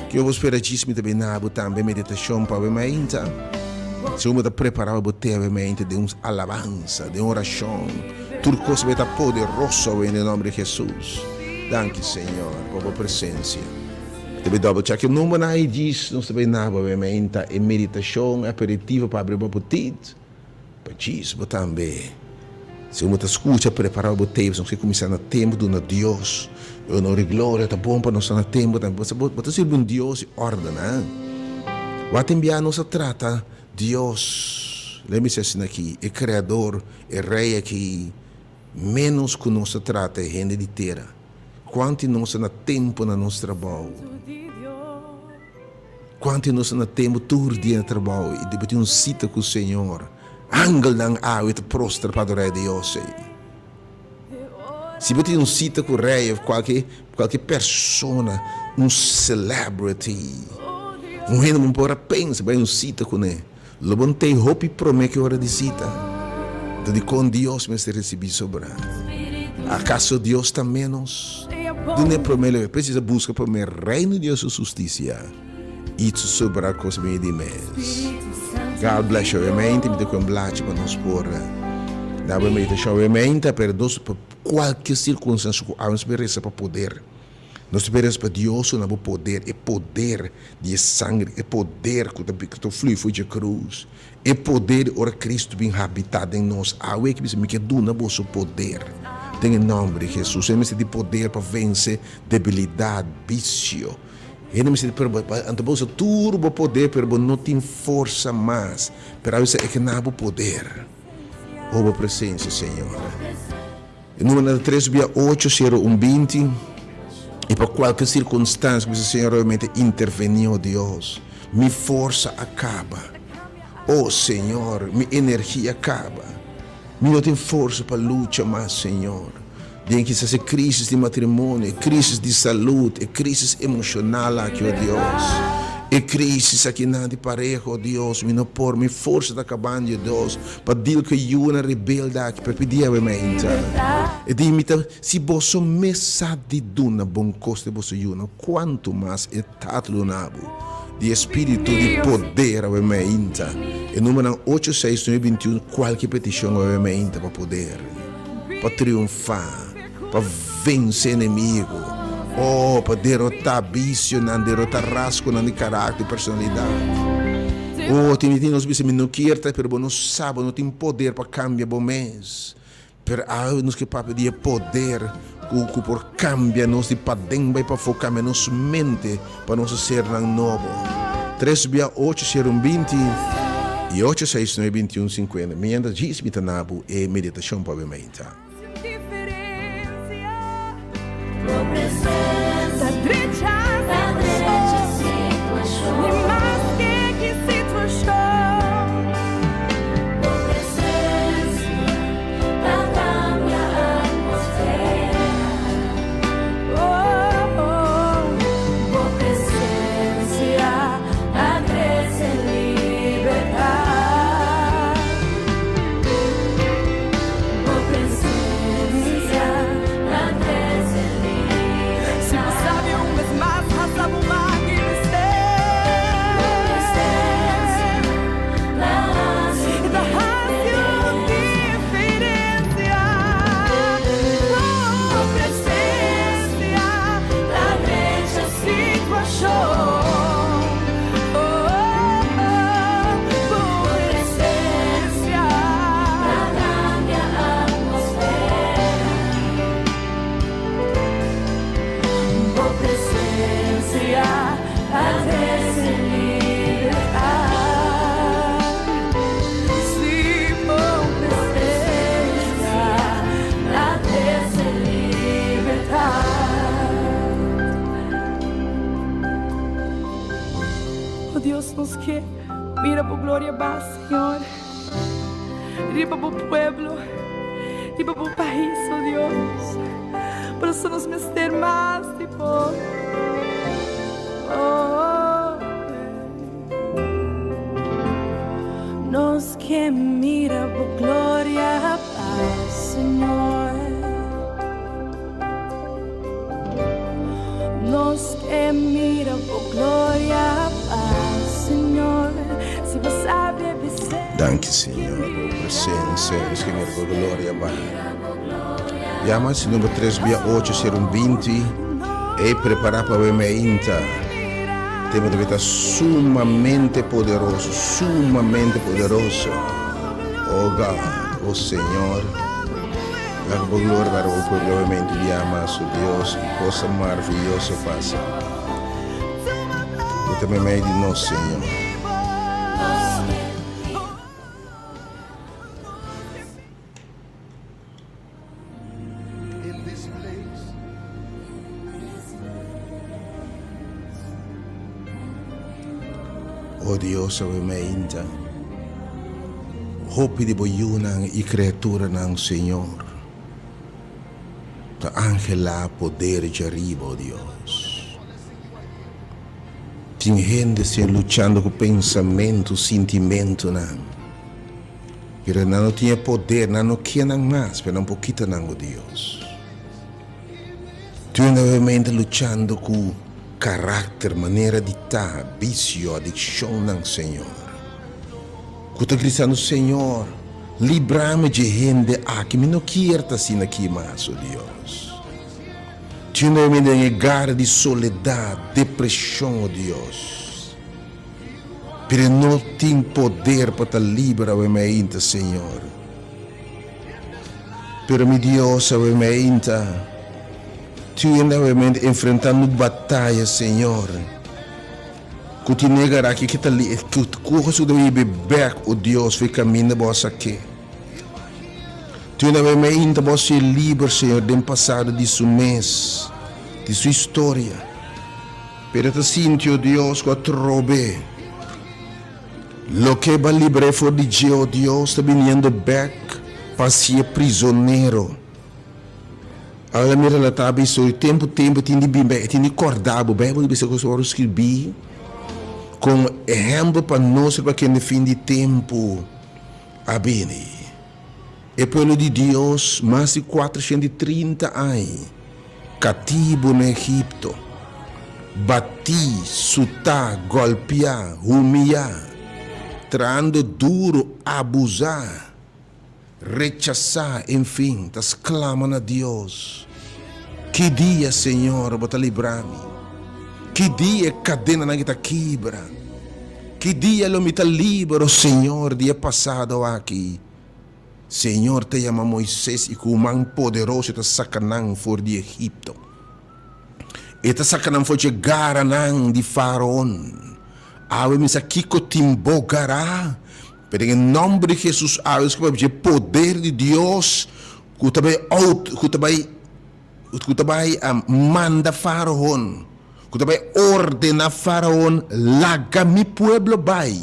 Kico bo spera djis mi ta bin na bo tambe meditacion pa awe mainta. Segun bo ta prepara bo te awe mainta den un alabansa, den oracion. Tur cos bay ta poderoso awe den nomber di Jesus. Danki, Señor, pa bo presencia. Mi ta bay double check e numbernan ayi djis nos ta bay na bo awe mainta e meditacion aperitivo pa abri bo apetit. Pa djis bo tambe. Si bo ta skucha, prepará bo tapes. Nos ke kuminsá na tempu duna Dios e honor i gloria. Ta bon pa nos ta na tempu tambe. Pasobra bo ta sirbi un Dios di òrdenan. Wak tin bia nos a trata Dios, lei mi si asina aki, e Kreador, e Rei aki, ménos ku nos ta trata e hende di tera. Kuantu nos ta na tempu na nos trabou? Kuantu nos ta na tempu tur dia na trabou i debe tin un sita ku Señor, angelnan awe ta prostra pa adorá e Dios ei. Si bo tin un sita ku rei òf kualke kualke persona, un celebrity, un hende bo por a pensa bai un sita kuné, lo bo no tei hopi promé ku e ora di sita. Anto dikon Dios mester risibí sobrá? Akaso Dios ta ménos? Dun'é promé lo e precisa busca promé Reino di Dios su husticia y su sobra cos bini di mes. God bless you obviamente mi ta cu un blachi pa nos por da bo meditacion obviamente pero nos pa cualkier circunstancia cu awe nos por reza pa poder nos por reza pa Dios duna bo poder e poder di e sangre e poder cu ta flui for dje cruz E poder ora Cristo bin habita den nos. Awe ki bisa, Mi ke duna boso poder den e nomber di Jesus. Hende mester di poder pa vence debilidad, vicio. Hende mester di, pero anto bo usa tur bo poder, pero bo no tin forsa mas. Pero awe sa e ke na bo poder. Oh, bo presencia, Señor. E numero ta tres bia ocho sero un binti i pa kualke sirkunstansia ku bisa Señor obviamente intervení o Dios mi forsa a kaba o Señor mi energia a kaba mi no tin forsa pa lucha mas Señor den kisas e krisis di matrimonio e krisis di salud e krisis emoshonal aki o Dios e krisis aki nan di pareha o Dios mi no por mi forsa ta kabando o Dios Pa deal ku e yunan rebelde aki, pero pidi awe mainta. E di mi ta, Si boso mes sa di duna bon kos di boso yunan, kuantu mas e Tata lo duna bo di e Spiritu di poder awe mainta. E numbernan ocho, seis, nuebe, bintiun, kualke petishon awe mainta pa poder, pa triunfá, pa vense enemigo, oh, pa derotá bisionan, derotá rasgonan di karakter i personalidat. Oh, tin di nos bisa, Mi no kier ta, pero bo no sa, bo no tin poder pa kambia bo mes. Pero awe nos ke papia di e poder ku ku por kambia nos di paden bai pafó, kambia nos mente pa nos a sernan nobo. Tres bia ocho sero un 20 i ocho seis nuebe 21 50. Mientras djis mi ta na bo e meditashon pa awe mainta. O Dios, nos ke mira bo gloria ba, Señor, riba bo pueblo, riba bo pais, o Dios. Por eso nos mester mas di bo. Oh, Nos ke mira bo gloria ba, Señor. Nos ke mira bo gloria pa Señor Si bo sabe bis'é Danki Señor pa bo presencia nos ke mira bo gloria ba Yama si number tres bia ocho sero un binti ey prepara pa bo meinta Tema ta beta sumamente poderoso sumamente poderoso Oh God oh Señor. Laga bo gloria para bo pueblo obviamente di ama su Dios y cosa maravilloso pasa. Bo ta meimei di nos, Señor. O Dios, awe meinta. Hopi di bo yunan i kreaturanan, Señor, ta anhelá poder djariba, o Dios. Tin hende, Señor, luchando ku pensamentu, sintimentunan, pero nan no tin e poder, nan no ke nan mas, pero nan por kita nan, o Dios. Tin hende luchando ku karakter, manera di ta, bisio, adikshonnan, Señor. Ku ta gritando, Señor, libra mi dje hende aki, mi no kier ta asina aki mas, o Dios. Tene mi den e gara di soledat, depreshon, o Dios. Pero e no tin poder pa ta liber awe meinta, Señor. Pero mi Dios, awe meinta, tene awe meinta enfrentando bataya, Señor. Ku tin negará ki ta li ku ku ta bibi bek, o Dios, fi kaminda bo a sak'é. Tin una bes meinta bo a ser liber, Señor, den pasado di su mes, di su historia. Pero e ta sinti, o Dios, ku a trob'é. Loke bo a libr'é for di dje, o Dios, ta biniendo bek pa hasié prizonero. Ala mi relatá bo historia, tempu tempu e tin di bin bek, e tin di kòrda bo. Beibel ta bisa ku ora skirbí komo ehèmpel pa nos riba kende fin di tempu a bini. E pueblo di Dios mas di 430 aña katibu na Egipto, batí, sutá, gòlpiá, humiyá, trahando duru, abuzá. Rechasá, enfin, ta sklama na Dios, Ki dia, Señor, bo ta libra mi? Ki dia e kadenanan aki ta kibra? Ki dia lo mi ta liber, o Señor, di e pasado aki? Señor ta yama Moises i ku un man poderoso e ta saka nan for di Egipto. E ta saka nan for dje garanan di Faraon. Awe mi sa kiko tin bo gara, Pero den e nomber di Jesus awe nos papia dje poder di Dios ku ta bai out ku ta bai ku ta bai manda Faraon ku ta bai ordena Faraon laga mi pueblo bai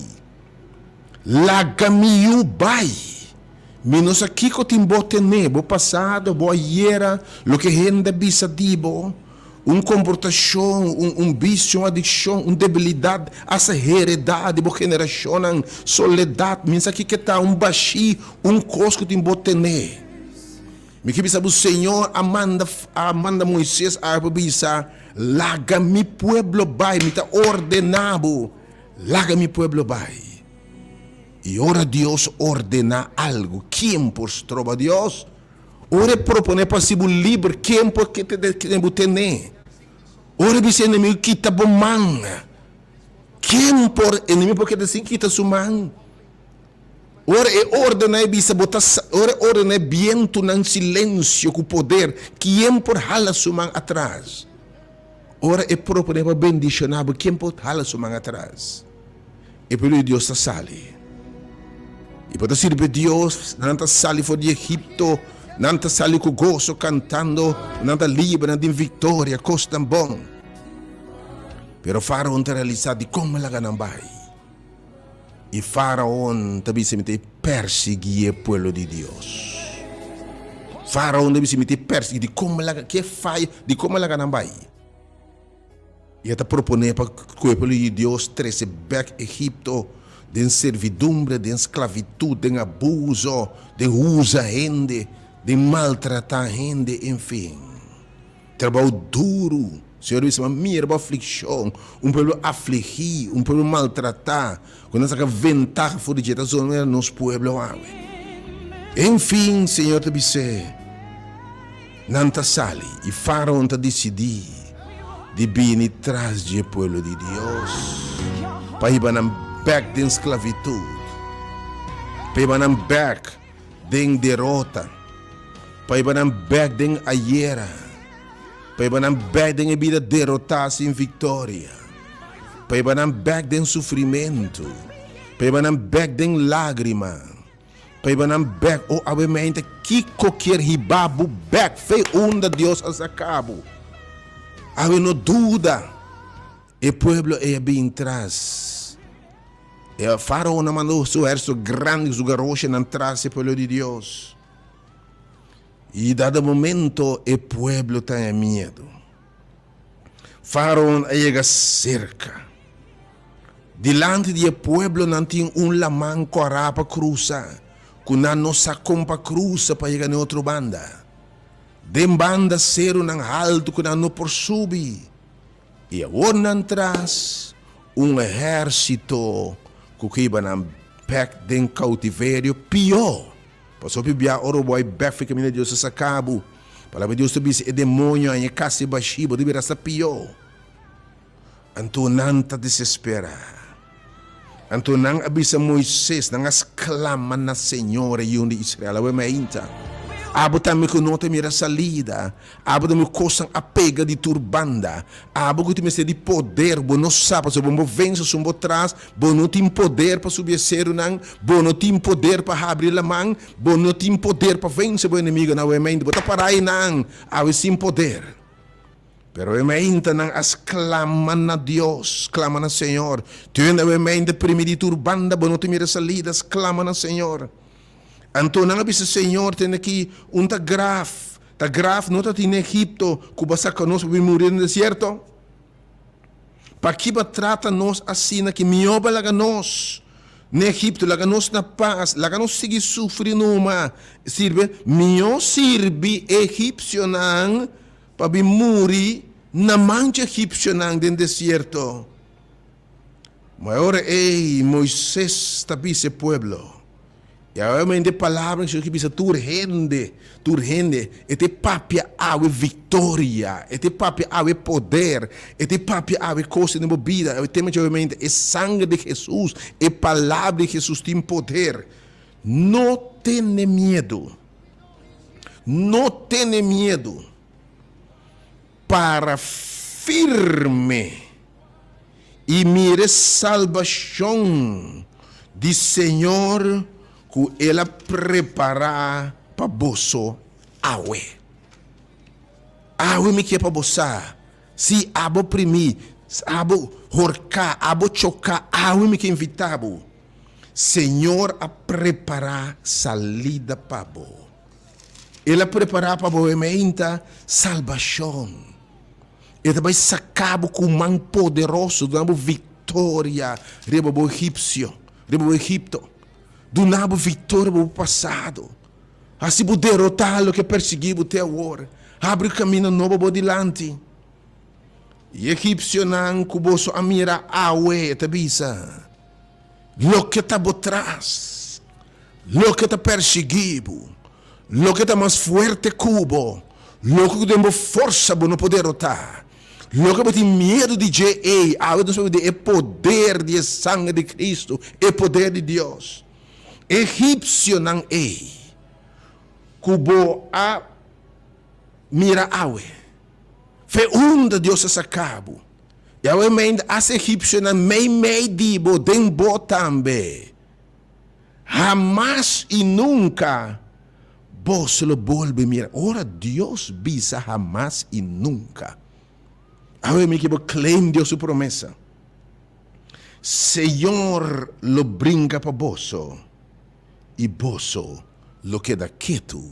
laga mi yu bai mi no sa kiko tin bo tene bo pasado bo ayera loke hende a bisa di bo. Un komportashon, un un bisio, un adikshon, un debilidat asa heredá di bo generashonnan, soledat, mi sa kiko ta, un bashí, un kos ku tin bo tené. Mi ke bisa bo Señor a manda a manda Moises a pa bisa, Laga mi pueblo bai, mi ta ordená bo, laga mi pueblo bai. I ora Dios ordená algu, ken por stroba Dios? Ora e proponé pa hasi bo liber, ken por keda bo tené? Ora e bisa enemigu kita bo man, ken por enemigu por keda sin kita su man? Ora e ordená e bisa bo ta ora e ordená e bientunan silensio ku poder, ken por hala su man atras? Ora e proponé pa bendishoná bo, ken por hala su man atras? E pueblo di Dios ta sali. I bo ta sirbi Dios, nan ta sali for di Egipto, nan ta sali ku goso kantando, nan ta liber, nan tin viktoria, kosnan bon. Pero Faraon ta realisá dikon mi a laga nan bai. I Faraon ta bisa mi ta persiguí e pueblo di Dios. Faraon ta bisa mi ta persiguí dikon mi a laga ke faya dikon mi a laga nan bai. I e ta proponé pa ku e pueblo di Dios trese bèk Egipto den servidumbre, den sklavitut, den abuso, den usa hende, den maltratá hende, enfin. Trabou duru. Señor bisa, Ma mira bo aflikshon, un pueblo afligí, un pueblo maltratá, ku nan saka ventaha for di dje, ta zona manera nos pueblo awe. Enfin, Señor ta bis'é, Nan ta sali, i Faraon ta disidí di bini tras dje pueblo di Dios pa hiba nan bèk den sklavitut, pa hiba nan bèk den derota, pa hiba nan bèk den ayera, pa hiba nan bèk den e bida derotá sin viktoria, pa hiba nan bèk den sufrimentu, pa hiba nan bèk den lágrima, pa hiba nan bèk, o awe mente, kiko kier hiba bo bèk fe unda Dios a saka bo? Awe no duda. E pueblo ei a bin tras. E faraon a manda su ehérsito grandi ku su garoshinan tras e pueblo di Dios. I dado momento e pueblo ta haña miedu. Faraon a yega serka. Dilanti di e pueblo nan tin un laman kòrá pa krusa, ku nan no sa kon pa krusa pa yega na e otro banda. Den banda serunan haltu ku nan no por subi. I awor nan tras un ehérsito ku ke hiba nan bèk den koutiverio pió. Pasobra hopi bia ora bo bai bèk for e kaminda Dios a saka bo. Palabra di Dios ta bisa e demoño a haña kas e bashí, bo ta bira asta pió. Anto nan ta desesperá. Anto nan a bisa Moises, nan a sklama na Señor, e Yiu di Israel, Awe mainta, abo tambe ku no ta mira salida, abo tambe ku kosnan a pega di tur banda, abo ku tin mester di poder, bo no sa, pasobra bo vense sun bo tras, bo no tin poder pa subi e serunan, bo no tin poder pa habri laman, bo no tin poder pa vense bo enemigonan, awe mainta, bo ta para einan, awe sin poder. Pero e meinta nan a sklama na Dios, sklama na Señor. Tunda e meinta primi di tur banda, bo no ta mira salida, sklama na Señor. Anto nan a bisa Señor, Tende aki un ta graf, ta graf no ta tin na Egipto, ku bo a saka nos pa bin muri den desierto? Paki bo a trata nos asina ki mihó bo a laga nos na Egipto, laga nos na pas, laga nos sigui sufri numa. Sirbi, mihó sirbi e egipsionan Pa bin muri na man dje egipsionan den desierto. Ma e ora ei Moises ta bisa e pueblo, i awe mende palabra ku bisa tur hende, tur hende, e ta papia awe viktoria, e ta papia awe poder, e ta papia awe kos den bo bida, awe tema dje mente e sanger di Hesus, e palabra di Hesus tin poder. No tene miedu. No tene miedu. Para firme i mira e salbashon di Señor ku El a prepará pa boso awe. Awe mi ke pa bo sa, si abo primí, abo horká, abo choká, awe mi ke invitá bo. Señor a prepará salida pa bo. El a prepará pa bo hemeinta salbashon. E ta bai saká bo ku man poderoso, duna bo viktoria riba bo egipsio, riba bo Egipto. Duna bo viktoria riba bo pasado. Hasi bo derotá loke a persiguí bo te awor. Habri kaminda nobo bo dilanti. E egipsionan ku boso a mira awe, e ta bisa. Loke ta bo tras, loke ta persiguí bo, loke ta mas fuerte ku bo, loke ku den bo forsa bo no por derotá, loke bo tin miedu di dje ei, awe nos papia di e poder di e sanger di Cristo, e poder di Dios. Egipsionan ei ku bo a mira awe, fe unda Dios a saka bo. Yahweh meinda as egipsionan meimei di bo, den bo tambe. Hamas i nunka boso lo bolbe mira. Ora Dios bisa hamas i nunka. Awe mi ke bo claim Dios su promesa. Señor lo bringa pa boso i boso lo keda ketu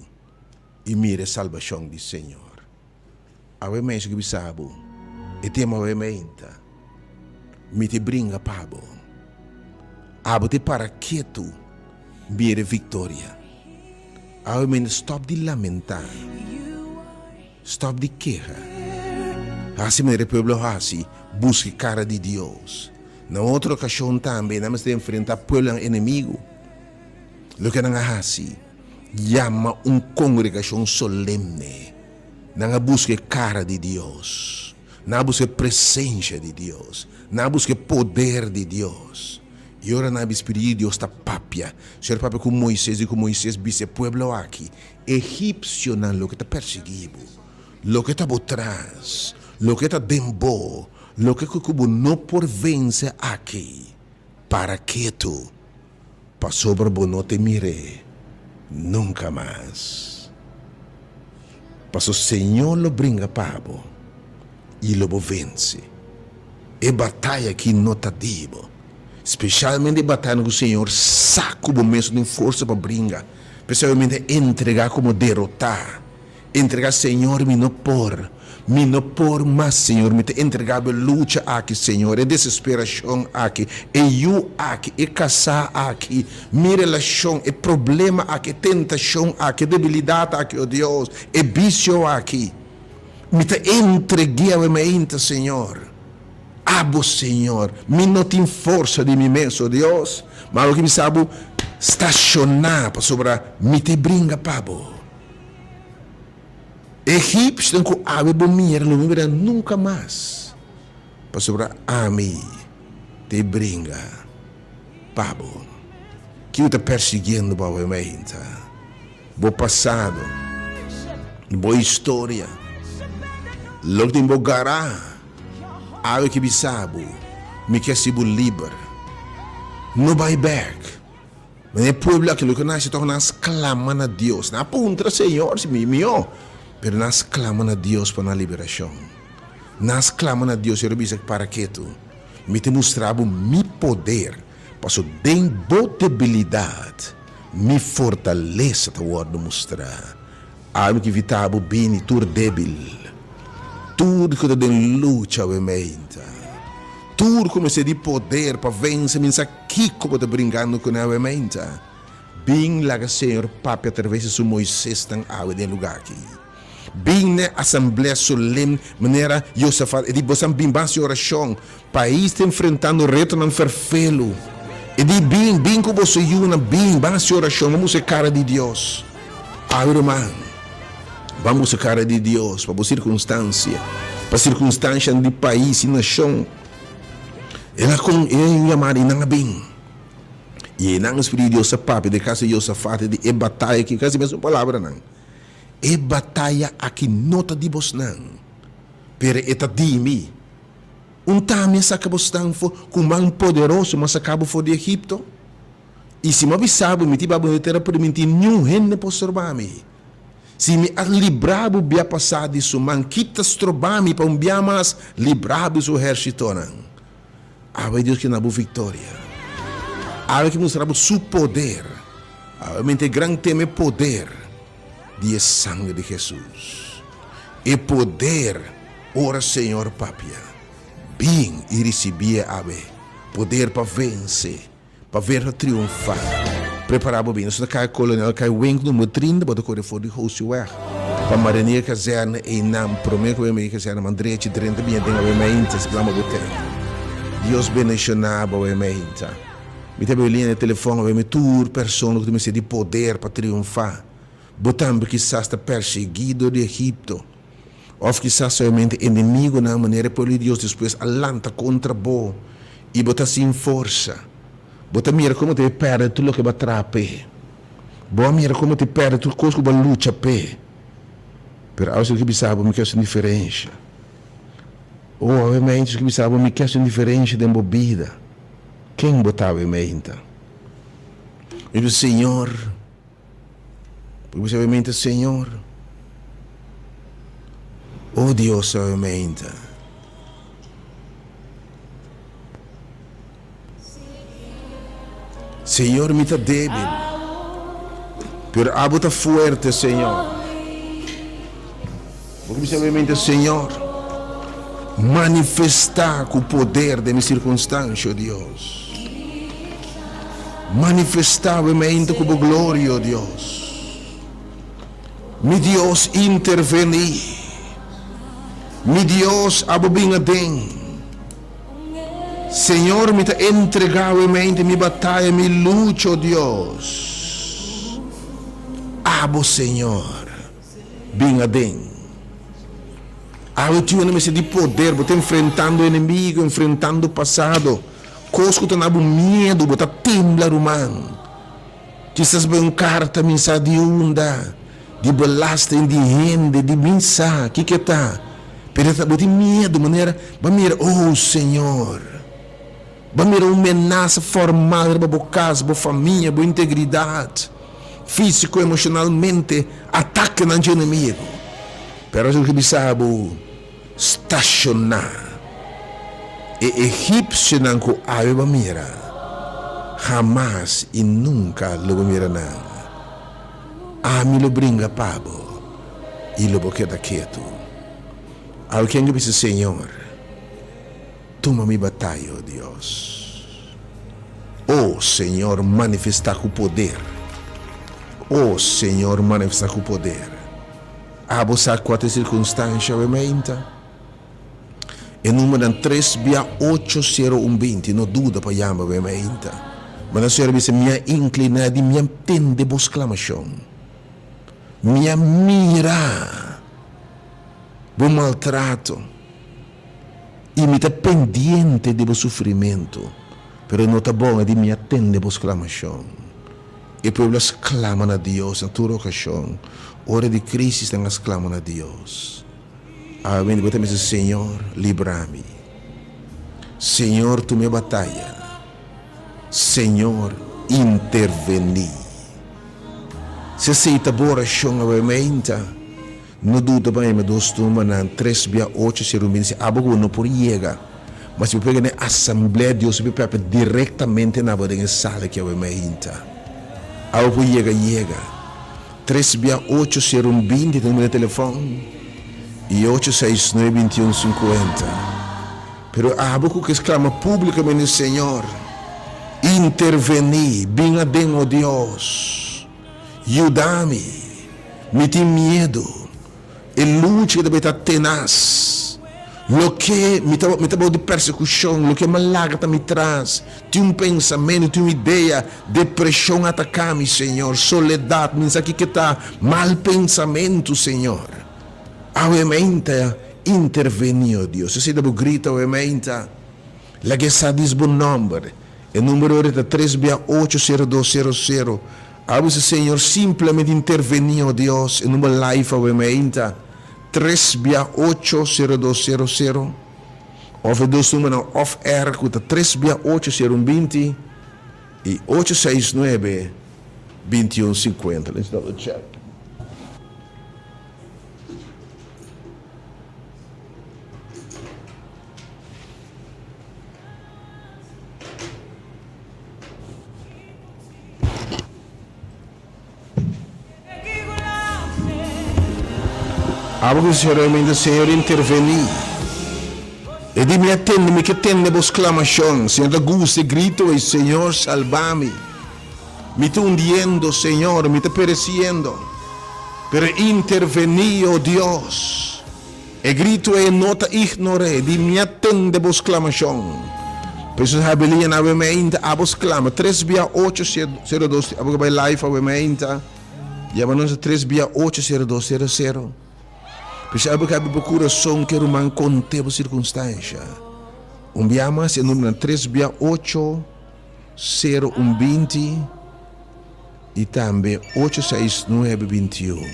i mira e salbashon di Señor. Awe mes ku bisa bo, e tema awe meinta, mi ta bringa pa bo. Abo ta para ketu mira e viktoria. Awe meinta stòp di lamentá, stòp di keha. Hasi manera e pueblo hasi, buska e kara di Dios. Na un otro okashon tambe nan mester enfrentá pueblonan enemigu. Loke nan a hasi, yama un kongregashon solemne. Nan a buska e kara di Dios. Nan a buska e presensia di Dios. Nan a buska e poder di Dios. I ora nan a bispidí di Dios ta papia, Señor papia ku Moises i ku Moises bisa e pueblo aki, Egipsionan loke ta persiguí bo, loke ta bo tras, loke ta den bo, loke ku bo no por vense aki, para ketu. Pasobra bo no te mir'é nunka mas. Paso Señor lo bringa pa bo i lo bo vense. E bataya aki no ta di bo, speshalmente e batayanan ku Señor sa ku bo mes no tin forsa pa bringa. P'esei bo mester entregá komo derotá. Entrega Señor mi no por, mi no por mas Señor, mi ta entrega bo e lucha aki Señor, e desesperacion aki, e yu aki, e casá aki, mi relacion, e problema aki, e tentacion aki, e debilidad aki, oh Dios, e bicio aki, mi ta entregu'e awe mainta Señor, abo Señor, mi no tin forsa di mi mes, oh Dios, ma abo ki mi sa bo staciona pasobra mi ta bringa pa bo. Egipsionan ku awe bo mira lo no mira nunka mas, pasobra ami ta e bringa pa bo. Kiko ta persiguiendo bo awe mainta? Bo pasado, bo historia, loke tin bo gará awe ke bisa bo, mi ke hasi bo liber. No bai bèk. Ma e pueblo aki loke nan hasi tok nan sklama na Dios. Nan a puntra Señor si mi mihó, pero nan sklama na Dios pa nan liberashon. Nan sklama na Dios i ora bisa para ketu, mi ta mustra bo mi poder, paso den bo debilidat mi fortalesa ta wòrdu mustrá. Ami ki invitá bo bini tur débil, tur ku ta den lucha awemeinta, tur ku mester di poder pa vense mi sa kiko bo ta bringando kuné awemeinta. Bin laga Señor papia atraves di su Moisésnan awe den e lugá aki. Bin n'e asamblea solem manera Josafat e di bosan bin ban hasi orashon. Pais ta enfrentando retonan ferfelu. E di, Bin, bin ku boso yunan, bin, ban hasi orashon, ban buska e kara di Dios. Awe ruman, ban buska e kara di Dios pa bo sirkunstansia, pa sirkunstanshanan di pais i nashon. El a kon e yamada i nan a bin. I einan e Spiritu di Dios a papia den kas di Josafat di e bataya aki, kasi mesun palabranan, E bataya aki no ta di bosnan, pero e ta di mi. Un ta mi a saka bosnan for ku man poderoso, mi a saka bo for di Egipto. I si mi a bisa bo, mi ta hiba bo na e tera primintí, niun hende por stroba mi. Si mi a libra bo bia pasá di su man, ki ta stroba mi pa un bia mas libra bo di su ehérsitonan? Awe Dios ke na bo viktoria. Awe ke mustra bo su poder. Awe mente e gran tema e poder di e sangre di Hesus. E poder ora Señor papia. Bin i risibié awe. Poder pa vense, pa ver ta triunfá. Prepará bo bin. Nos ta kai Kolonel kai wenk numero 30, bo ta kore for di Hosiweg pa Marinier Kazerne einan promé ku Marinier Kazerne man drechi drenta biña den awe mainta si blama bo tei. Dios bendishoná bo awe mainta. Mi ta bebe liña di telefòn awe mi tur persona ku ta mester di poder pa triunfá. Bo tambe kisas ta persiguí dor di Egipto. Òf kisas solamente enemigunan manera e pueblo di Dios despues a lanta kontra bo i bo ta sin forsa. Bo ta mira komo ta e pèrdè tur loke bo a traha p'e. Bo a mira komo ta e pèrdè tur kos ku bo a lucha p'e. Pero awe si bo ke bisa bo, Mi ke hasi un diferensha. O awe meinta si bo ke bisa bo, Mi ke hasi un diferensha den bo bida. Ken bo ta awe meinta? Mi bisa, Señor. Porque bisa obviamente Señor. Oh Dios obviamente. Señor, mi ta débil, pero abo ta fuerte, Señor. Bo ke bisa obviamente, Señor, manifestá ku poder den mi sirkunstansha, o Dios. Manifestá obviamente ku bo gloria, o Dios. Mi Dios, intervení. Mi Dios, abo bin aden. Señor, mi ta entregá obviamente mi bataya, mi lucha, o Dios. Abo, Señor. Bin aden. Awe tin un mester di poder, bo ta enfrentando enemigo, enfrentando pasado, kos ku ta na bo miedu, bo ta tembla ruman. Kisas bo un karta min sa di unda, di belasting, di hende, di min sa kiko e ta, pero bo tin miedu manera bo a mira, oh Señor. Bo a mira un menasa formal riba bo kas, bo famia, bo integridat, físiko, emoshonalmente, atakenan dje enemigu. Pero Hesus a bisa bo, Stashoná! E egipsionan ku awe bo a mira, hamas i nunka lo bo mira nan. Ami lo bringa pa bo, i lo bo keda ketu. Awe ken ke bisa, Señor? Tuma mi bataya, o Dios. O Señor, manifestá ku poder. O Señor, manifestá ku poder. Abo sa kua ta e sirkunstansha awe meinta? E numbernan tres bia ocho sero un binti, no duda pa yama awe meinta. Manda Señor a bisa, Mi a inkliná di mi a tende bo sklamashon. Mi a mira bo maltrato. I mi ta pendiente di bo sufrimentu, pero no ta bon di mi a tende bo sklamashon. E pueblo a sklama na Dios na tur okashon, ora di krisis nan a sklama na Dios. Awe bo ta bisa, Señor, libra mi. Señor, tuma e bataya. Señor, intervení. Si esei ta bo orashon awe meinta, No duda pa mi dos tumbanan tres bia ocho si ruminda si abo ku bo no por yega. Ma si bo pega den asamblea Dios a papia direktamente na bo den e sala ki awe mainta. Abo por yega yega. Tres bia ocho si rumbinti ta numero di telefon i ocho seis nuebe bintiun sinkuenta. Pero abo ku ke sklama publikamente Señor interveni bin aden o Dios. Yuda mi. Mi tin miedu. E lucha ku ta bai ta tenas. Loke mi ta mi ta bou di persekushon, loke mi a laga ta mi tras. Tin un pensamentu, tin un idea, depreshon ataká mi, Señor, soledat, mi no sa kiko ta, mal pensamentu, Señor. Awe meinta intervení, o Dios. Esei ta bo grito awe meinta. Laga e sa dis bo nòmber. E numero ora ta tres bia ocho sero dos sero sero. A bisa Señor simplemente interveni oh Dios e number live awe meinta tres bia ocho sero dos sero sero of e dos numbernan off air cu ta tres bia ocho sero un binti y ocho seis nuebe binti un cincuenta. Let's double check. Abo ku sinseramente, Señor, intervení. E di mi a tende, mi ke tende bo sklamashon. Señor ta gusta e grito ei, Señor, salba mi. Mi ta hundiendo, Señor, mi ta peresiendo. Pero intervení, o Dios. E gritu ei no ta ignor'é, di mi a tende bo sklamashon. P'esun Habelian awe meinta abo sklama tres bia ocho sero dos abo ke bai live awe meinta yama nos na tres bia ocho sero dos sero sero. P'esei abo ke abi bo kurason ke ruman konte bo sirkunstansha. Un bia mas e numbernan tres bia ocho sero un binti I tambe ocho seis nuebe bintiun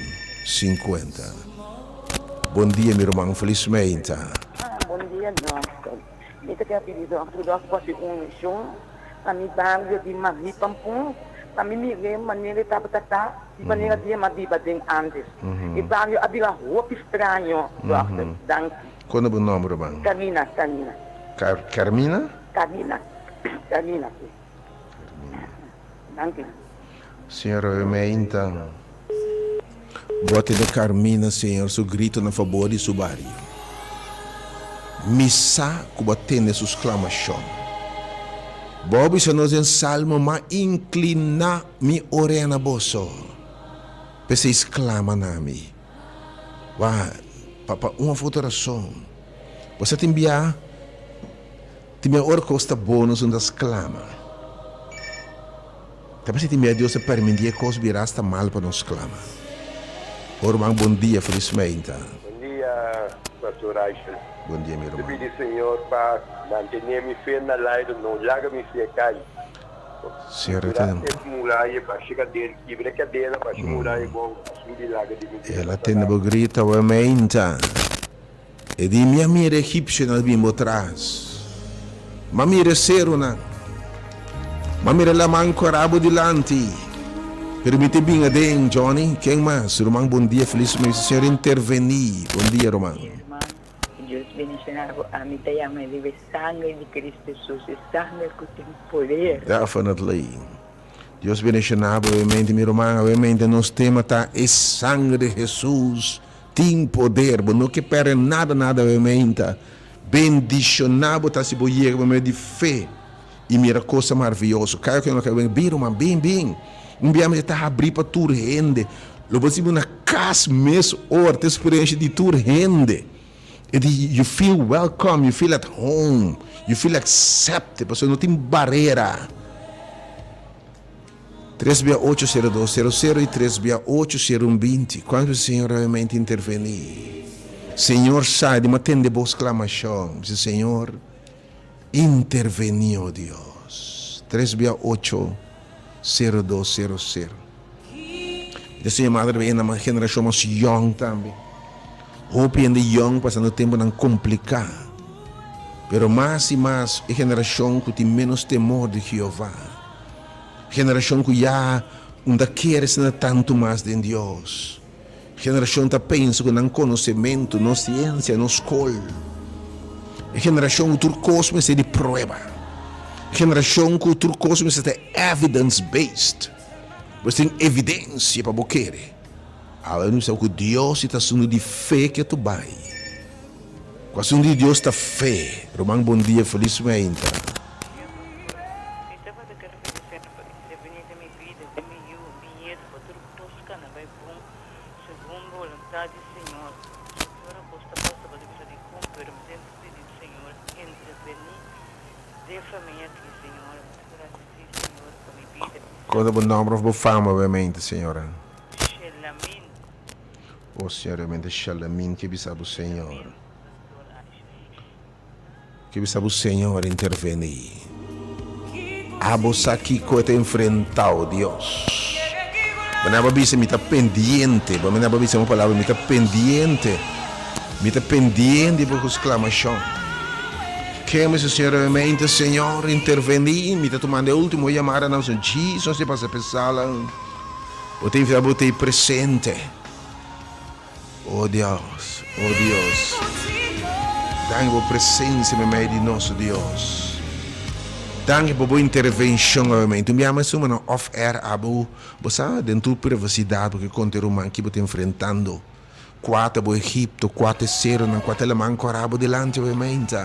sinkuenta. Bon dia mi ruman felis meinta. Bon dia dokter. Mi ta kere pidi dokter dokter por hasi un mishon pa mi bario di Marie Pampun pa mi mir'é manera e tabata ta i manera di e m'a biba den antes. E bario a bira hopi straño dokter. Danki. Kon ta bo nomber ruman? Carmina, Carmina. Carmina? Carmina, Carmina si. Carmina. Danki. Señor Meinta, bo a tende Carmina, Señor, su grito na fabor di su bario. Mi sa cu bo a tende su sclamacion. Bo a bisa nos den Salmo, M'a inclina mi orea na boso, p'esey sclama na mi. Wak, pa pa un of otro rason, bo sa tin bia, tin bia ora cos ta bon nos no ta sclama. Ta parse tin bia Dios ta permiti e kos bira asta mal pa nos sklama. Ho ruman bon dia felis meinta. Bon dia Pastor Raichel. Bon dia mi Mi ta ruman. pidi Señor pa mantene mi fe na laido no laga mi fe kai. Señor Dura ta. e muraya basha kadena kibra e kadena basha muraya bon asumbi laga di mi vida El a ta tende bo laga. grita awe meinta. E di, Mi a mira e egipsionan bin bo tras. Mi a mira e serunan. Mi a mira e laman kora bo dilanti. Pero mi ta bin aden, Johnny. Ken mas? Ruman, bon dia. Felis mes. Señor intervení. Bon dia, ruman. Herman, Dios bendiciona bo. Ami ta yama riba e sanger di Cristo Jesus, e sanger cu tin poder. Definitely. Dios bendiciona bo, obviamente, mi ruman. Obviamente, nos tema ta e sanger di Jesus. Tin poder, bo no ke perde nada nada obviamente. Bendiciona bo ta si bo yega pa medio di fe y mira cosa maravilloso. Kaya ke no kaya bin, bin ruman, bin, bin. Un bia mester ta habri pa tur hende. Lo bo sibi na cas mes ora ta experiencia di tur hende. E di you feel welcome, you feel at home, you feel accepted pasobra no tin barera. Tres bia ocho sero dos sero sero i tres bia ocho sero un 20. Kuantu bisa Señor realmente intervení? Señor sa di mi a tende bo sklamashon. Bisa Señor, intervení, o Dios. Tres bia ocho sero dos sero sero. Mi ta siña madre riba e na generashon mas yòn tambe. Hopi hende yòn pasando tempunan kompliká. Pero mas i mas e generashon ku tin ménos temor di Jehová. Generashon ku ya un ta kere asina tantu mas den Dios. Generashon ta pensa ku nan konosementu, no siensia, no skol. E generashon ku tur kos mester di prueba. Generashon ku tur kos mester ta evidence based. Bo tin evidensia pa bo kere. Awe nos sa ku Dios si ta asuntu di fe ke tu bai. Ku asuntu di Dios ta fe. Ruman bon dia felis meinta. Dia pastor, mi tabata kere pidi Señor pa intervení den mi bida, den mi yu, mi nieto, pa tur kos kana bai bon segun boluntad di Señor. Hopi ora kos ta pasa bo ta bisa dikon, pero mi tin ta pidi Señor intervení den famia aki, Señor. Mi ta gradisí Señor pa mi bida. Kon ta bo nomber of bo fama obviamente señora? Shelamin. Oh Señor obviamente Shelamin ke bisa bo Señor. Shelamin, Pastor Aisha. Ke bisa bo Señor interveni. Abo sa kiko e ta enfrenta, oh Dios. Bo nan a bisa mi ta pendiente, bo nan a bisa un palabra mi ta pendiente, mi ta pendiente bo ku sklamashon. Ke mi Señor obviamente Señor interveni, mi ta tumando e ultimo yamada nan so Jesus te pasa p'e sala. Bo ta invita bo ta ei presente. Oh Dios, oh Dios, danki bo presencia meimei di nos, oh Dios. Danki pa bo intervencion obviamente. Un biaha mas suma nan off air abo, bo sa den tur privacidad bo ke konta e ruman ki bo ta enfrentando. Kua ta bo Egipto, kua ta e seronan, kua ta e laman kora bo dilanti obviamente.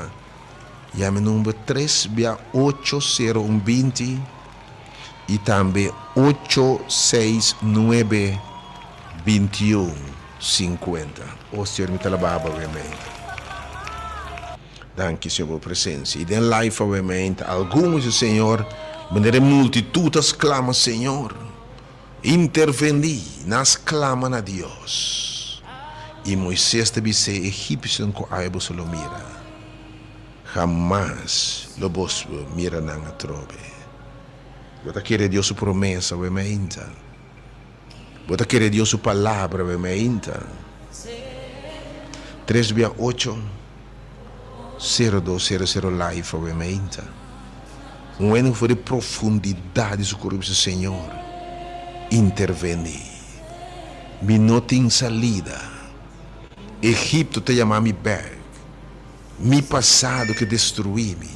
Yama e number tres bia ocho sero un 20. I tambe ocho seis nuebe 21 50. O Señor mi ta laba bo awemente. Danki Señor pa bo presencia. I den life awemente algun bisa Señor manera e multitud a sclama Señor interveni nan a sclama na Dios. I Moises ta bisa e egipcionan cu awe boso lo mira hamas lo bos mira nan atrobe. Bo ta kere Dios su promesa awe mainta? Bo ta kere Dios su palabra awe mainta? Tres bia ocho, sero dos sero sero life awe mainta. Un hende ku for di profundidat di su kurason bisa, Señor, interveni. Mi no tin salida. Egipto ta yama mi bek. Mi pasado ke destrui mi.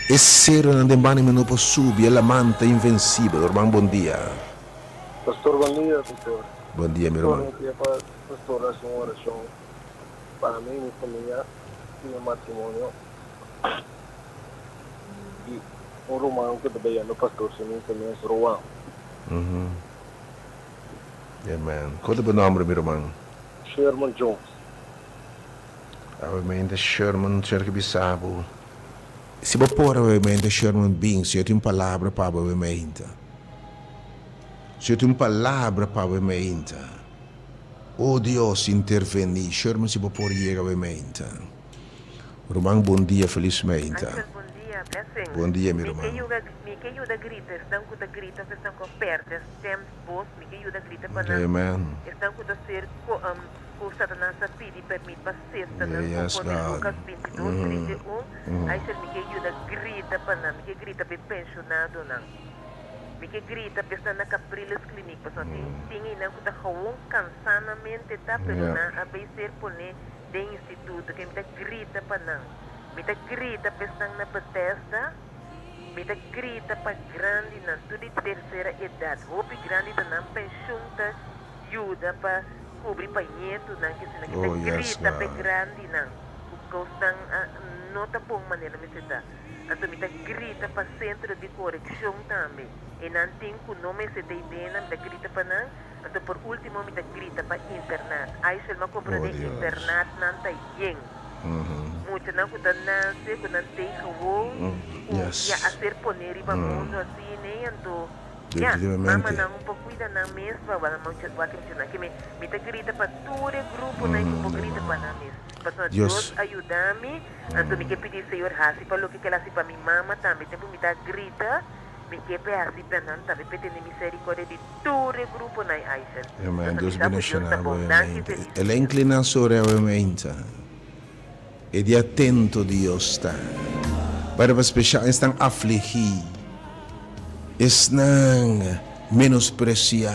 E seronan den banda mi no por subi, e laman ta invencibel. Ruman bon dia. Pastor bon dia pastor. Bon dia mi Pastor ruman. mi ke pa pastor hasi un orashon pa mi mi famia i mi matrimonio i un ruman ku ta bayendo pastor su misa mes Roan. Amen. Kon ta bo nomber mi ruman? Sherman Jones. Awemente Sherman cerca bisa bo. Si bo por awemente Sherman bin si yo tin un palabra pa bo awemente. Si yo tin un palabra pa bo awemente. Oh Dios interveni Sherman si bo por yega awemente. Ruman bon dia felis meinta. Angel bon dia blessings. Bon dia mi Mi ke ruman. yuda mi ke yuda grita esnan ku ta grita of esnan ku a perde stem bos mi ke yuda grita pa nan Amen. esnan ku ta ser ku ku Satanas a pidi permit pa sesta nan Yes konforme God. Lukas 22, 31 Angel mi ke yuda grita pa nan mi ke grita pa e penshonadonan mi ke grita pa esnan na Capriles Clinic pasobra tin tin einan ku ta gewoon kansanamente ta pero nan a bay ser pone Den instituto ke mi ta grita pa nan. Mi ta grita pa esnan na Bethesda, mi ta grita pa grandinan tur di tercera edad. Hopi grandi ta nan penshun ta yuda pa cubri pa ñetunan kesina ke ta Oh, yes, grita pa e God. grandinan cu cosnan no ta bon manera mester ta. Anto mi ta grita pa centro di coreccion tambe. E nan tin cu no mester ta idea nan, mi ta grita pa nan. Anto por ultimo mi ta grita pa internat. Aishel m'a comprende Oh Dios. internat nan ta yen. Muchanan cu ta nace cu nan tey gewoon cu Yes. ya a ser pone riba mundo asina ey anto ya Definitivamente. mamanan un por cuida nan mes pa wak muchanan ke mi ta grita pa tur e gruponan cu por grita pa nan mes pasobra Dios. Dios a yuda mi anto mi ke pidi Señor haci pa loke kel haci pa mi mama tambe tempo mi ta grita mi ke pe haci pa nan tambe pe tene misericordia di Tur e gruponan Aishel. Amen. Nos ta Dios bisa ku Dios bendiciona ta bo bon. Danki amen. feliz El a dia. inclina su orea obviamente. E di atento Dios ta. Pero pa special esnan afligi, esnan menosprecia,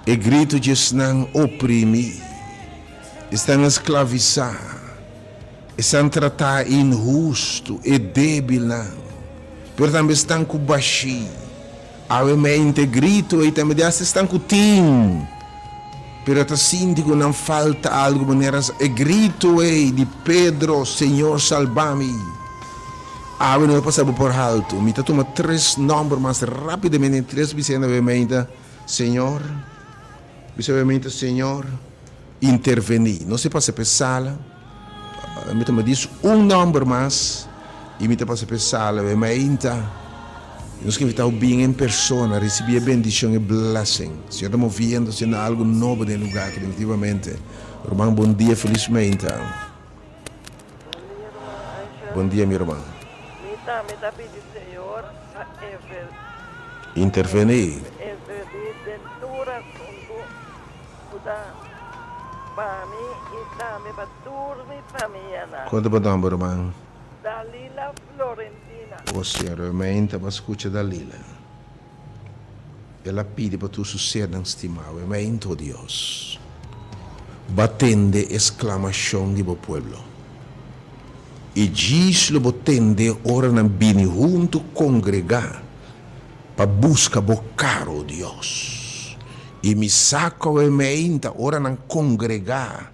e grito di esnan oprimi, esnan esclavisa, esnan trata inhusto, e debilnan, pero tambe esnan cu bashi. Awe mente grito ei tambe di hasta esnan ku tin, pero ta sinti ku nan falta algu manera e grito ei di Pedro, Señor salba mi. Awe no ta pasa bo por haltu. Mi ta tuma tres nòmber mas rápidamente den tres bisenda awe mente, Señor, bisa awe mente, Señor, intervení. No se pasa p'e sala. Mi ta dis un nòmber mas i mi ta pasa p'e sala wei mainta. Nos ke invitá bo bin en persona risibí e bendishon, e blessing. Señor ta moviendo, haciendo algu nobo den e lugá aki definitivamente. Ruman bon dia, felis mainta. Bon dia ruman Angel. Bon dia mi ruman. Mi tambe ta pidi Señor pa Intervení. intervení den tur asuntu. Ku ta pa mi i tambe pa tur mi famianan. Kon ta bo nomber, ruman? Dalila Florentina. O Señor, mi ta ba skucha Dalila. El a pidi pa tur su sernan stimá. Mi ta, o Dios, ba tende e sklamashon di bo pueblo. I djis lo bo tende ora nan bini huntu kongregá pa buska bo kara, o Dios. I mi sa koe meinta ora nan kongregá,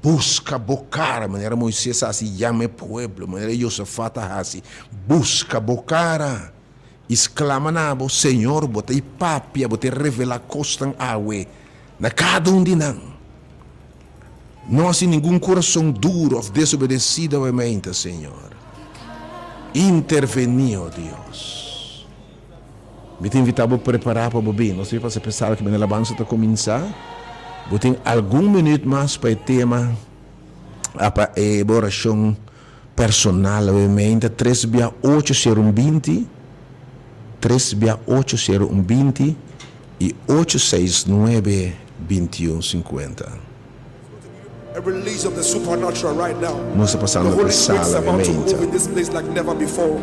buska bo kara, manera Moises a hasi yama e pueblo, manera Josafat a hasi, buska bo kara, i sklama na bo, Señor, bo ta i papia, bo ta i revelá kosnan awe na kada un di nan. No hasi ningun kurason duru òf desobedesido awe meinta, Señor. Intervení, o Dios. Mi ta invitá bo prepará pa bo bin. Nos ta pasa p'e sala kaminda alabansa ta kuminsá. Bo tin algun minüt mas pa e tema a pa e bo orashon personal awe meinta tres bia ocho sero un binti, tres bia ocho sero un binti i ocho seis nuebe bintiun sinkuenta. A release of the supernatural right now. Nos ta The pasando Holy p'e Spirit is sala about to meinta. move in this place like never before.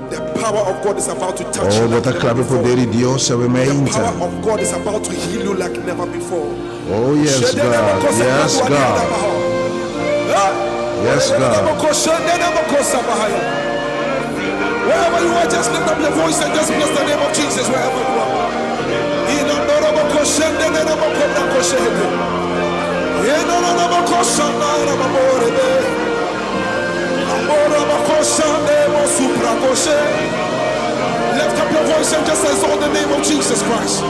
The power of God is about to touch Oh, you bo like ta never kla p'e before. poder di Dios awe The meinta. power of God is about to heal you like never before. Oh, yes, God. Yes, God. Yes, God. Wherever you are, just lift up your voice and just bless the name of Jesus wherever you are. Lift up your voice and just exalt the name of Jesus Christ.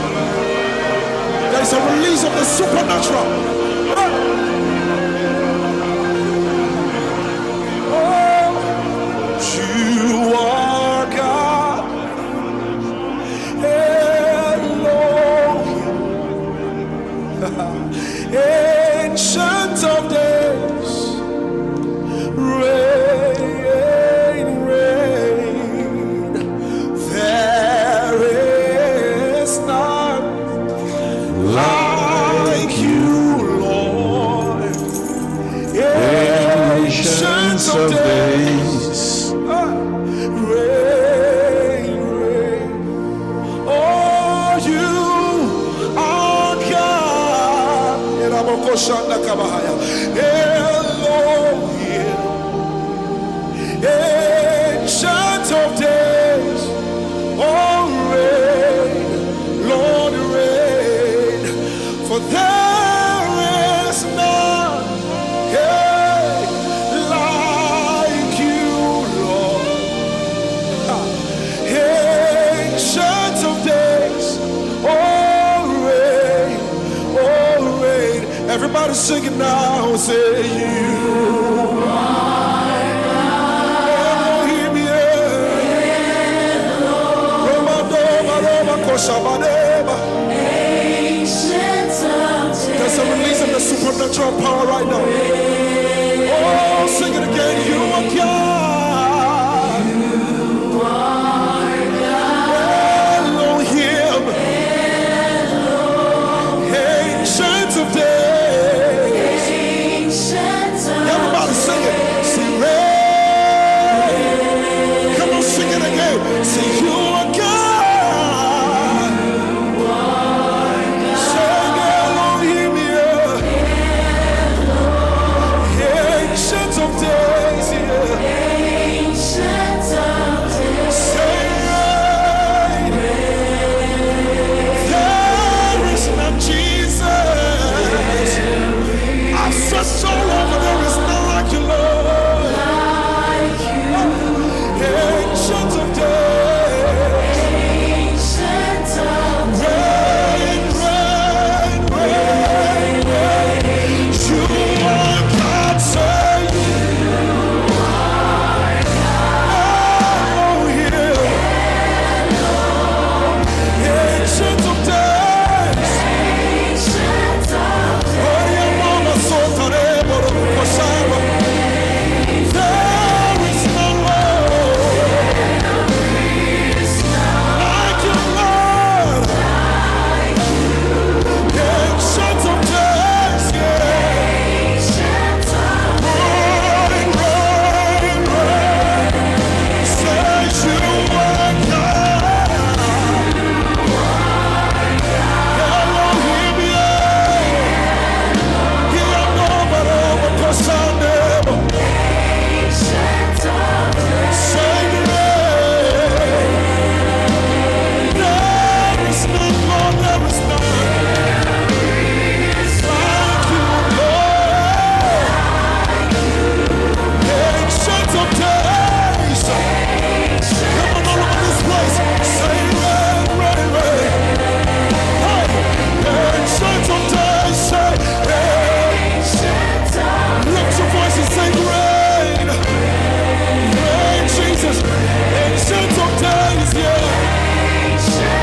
There is a release of the supernatural. Oh, you are God. Elohim. Ancient of days. Reign, reign. There is none like you, Lord. Ancient of days. Reign, reign. Oh, you are God. Elohim. Ancient of days. Oh, reign, Lord, reign. For there is none hey, like you, Lord. Ancient of days, oh reign, oh reign. Everybody sing it now, say you are Elohim, yeah. Roma, Doma, Roma, Koshabadeba. There's a release of the supernatural power right now. Oh, sing it again. You are God. Elohim. Ancient of days. Everybody sing it. Say, reign. Come on, sing it again. Say, you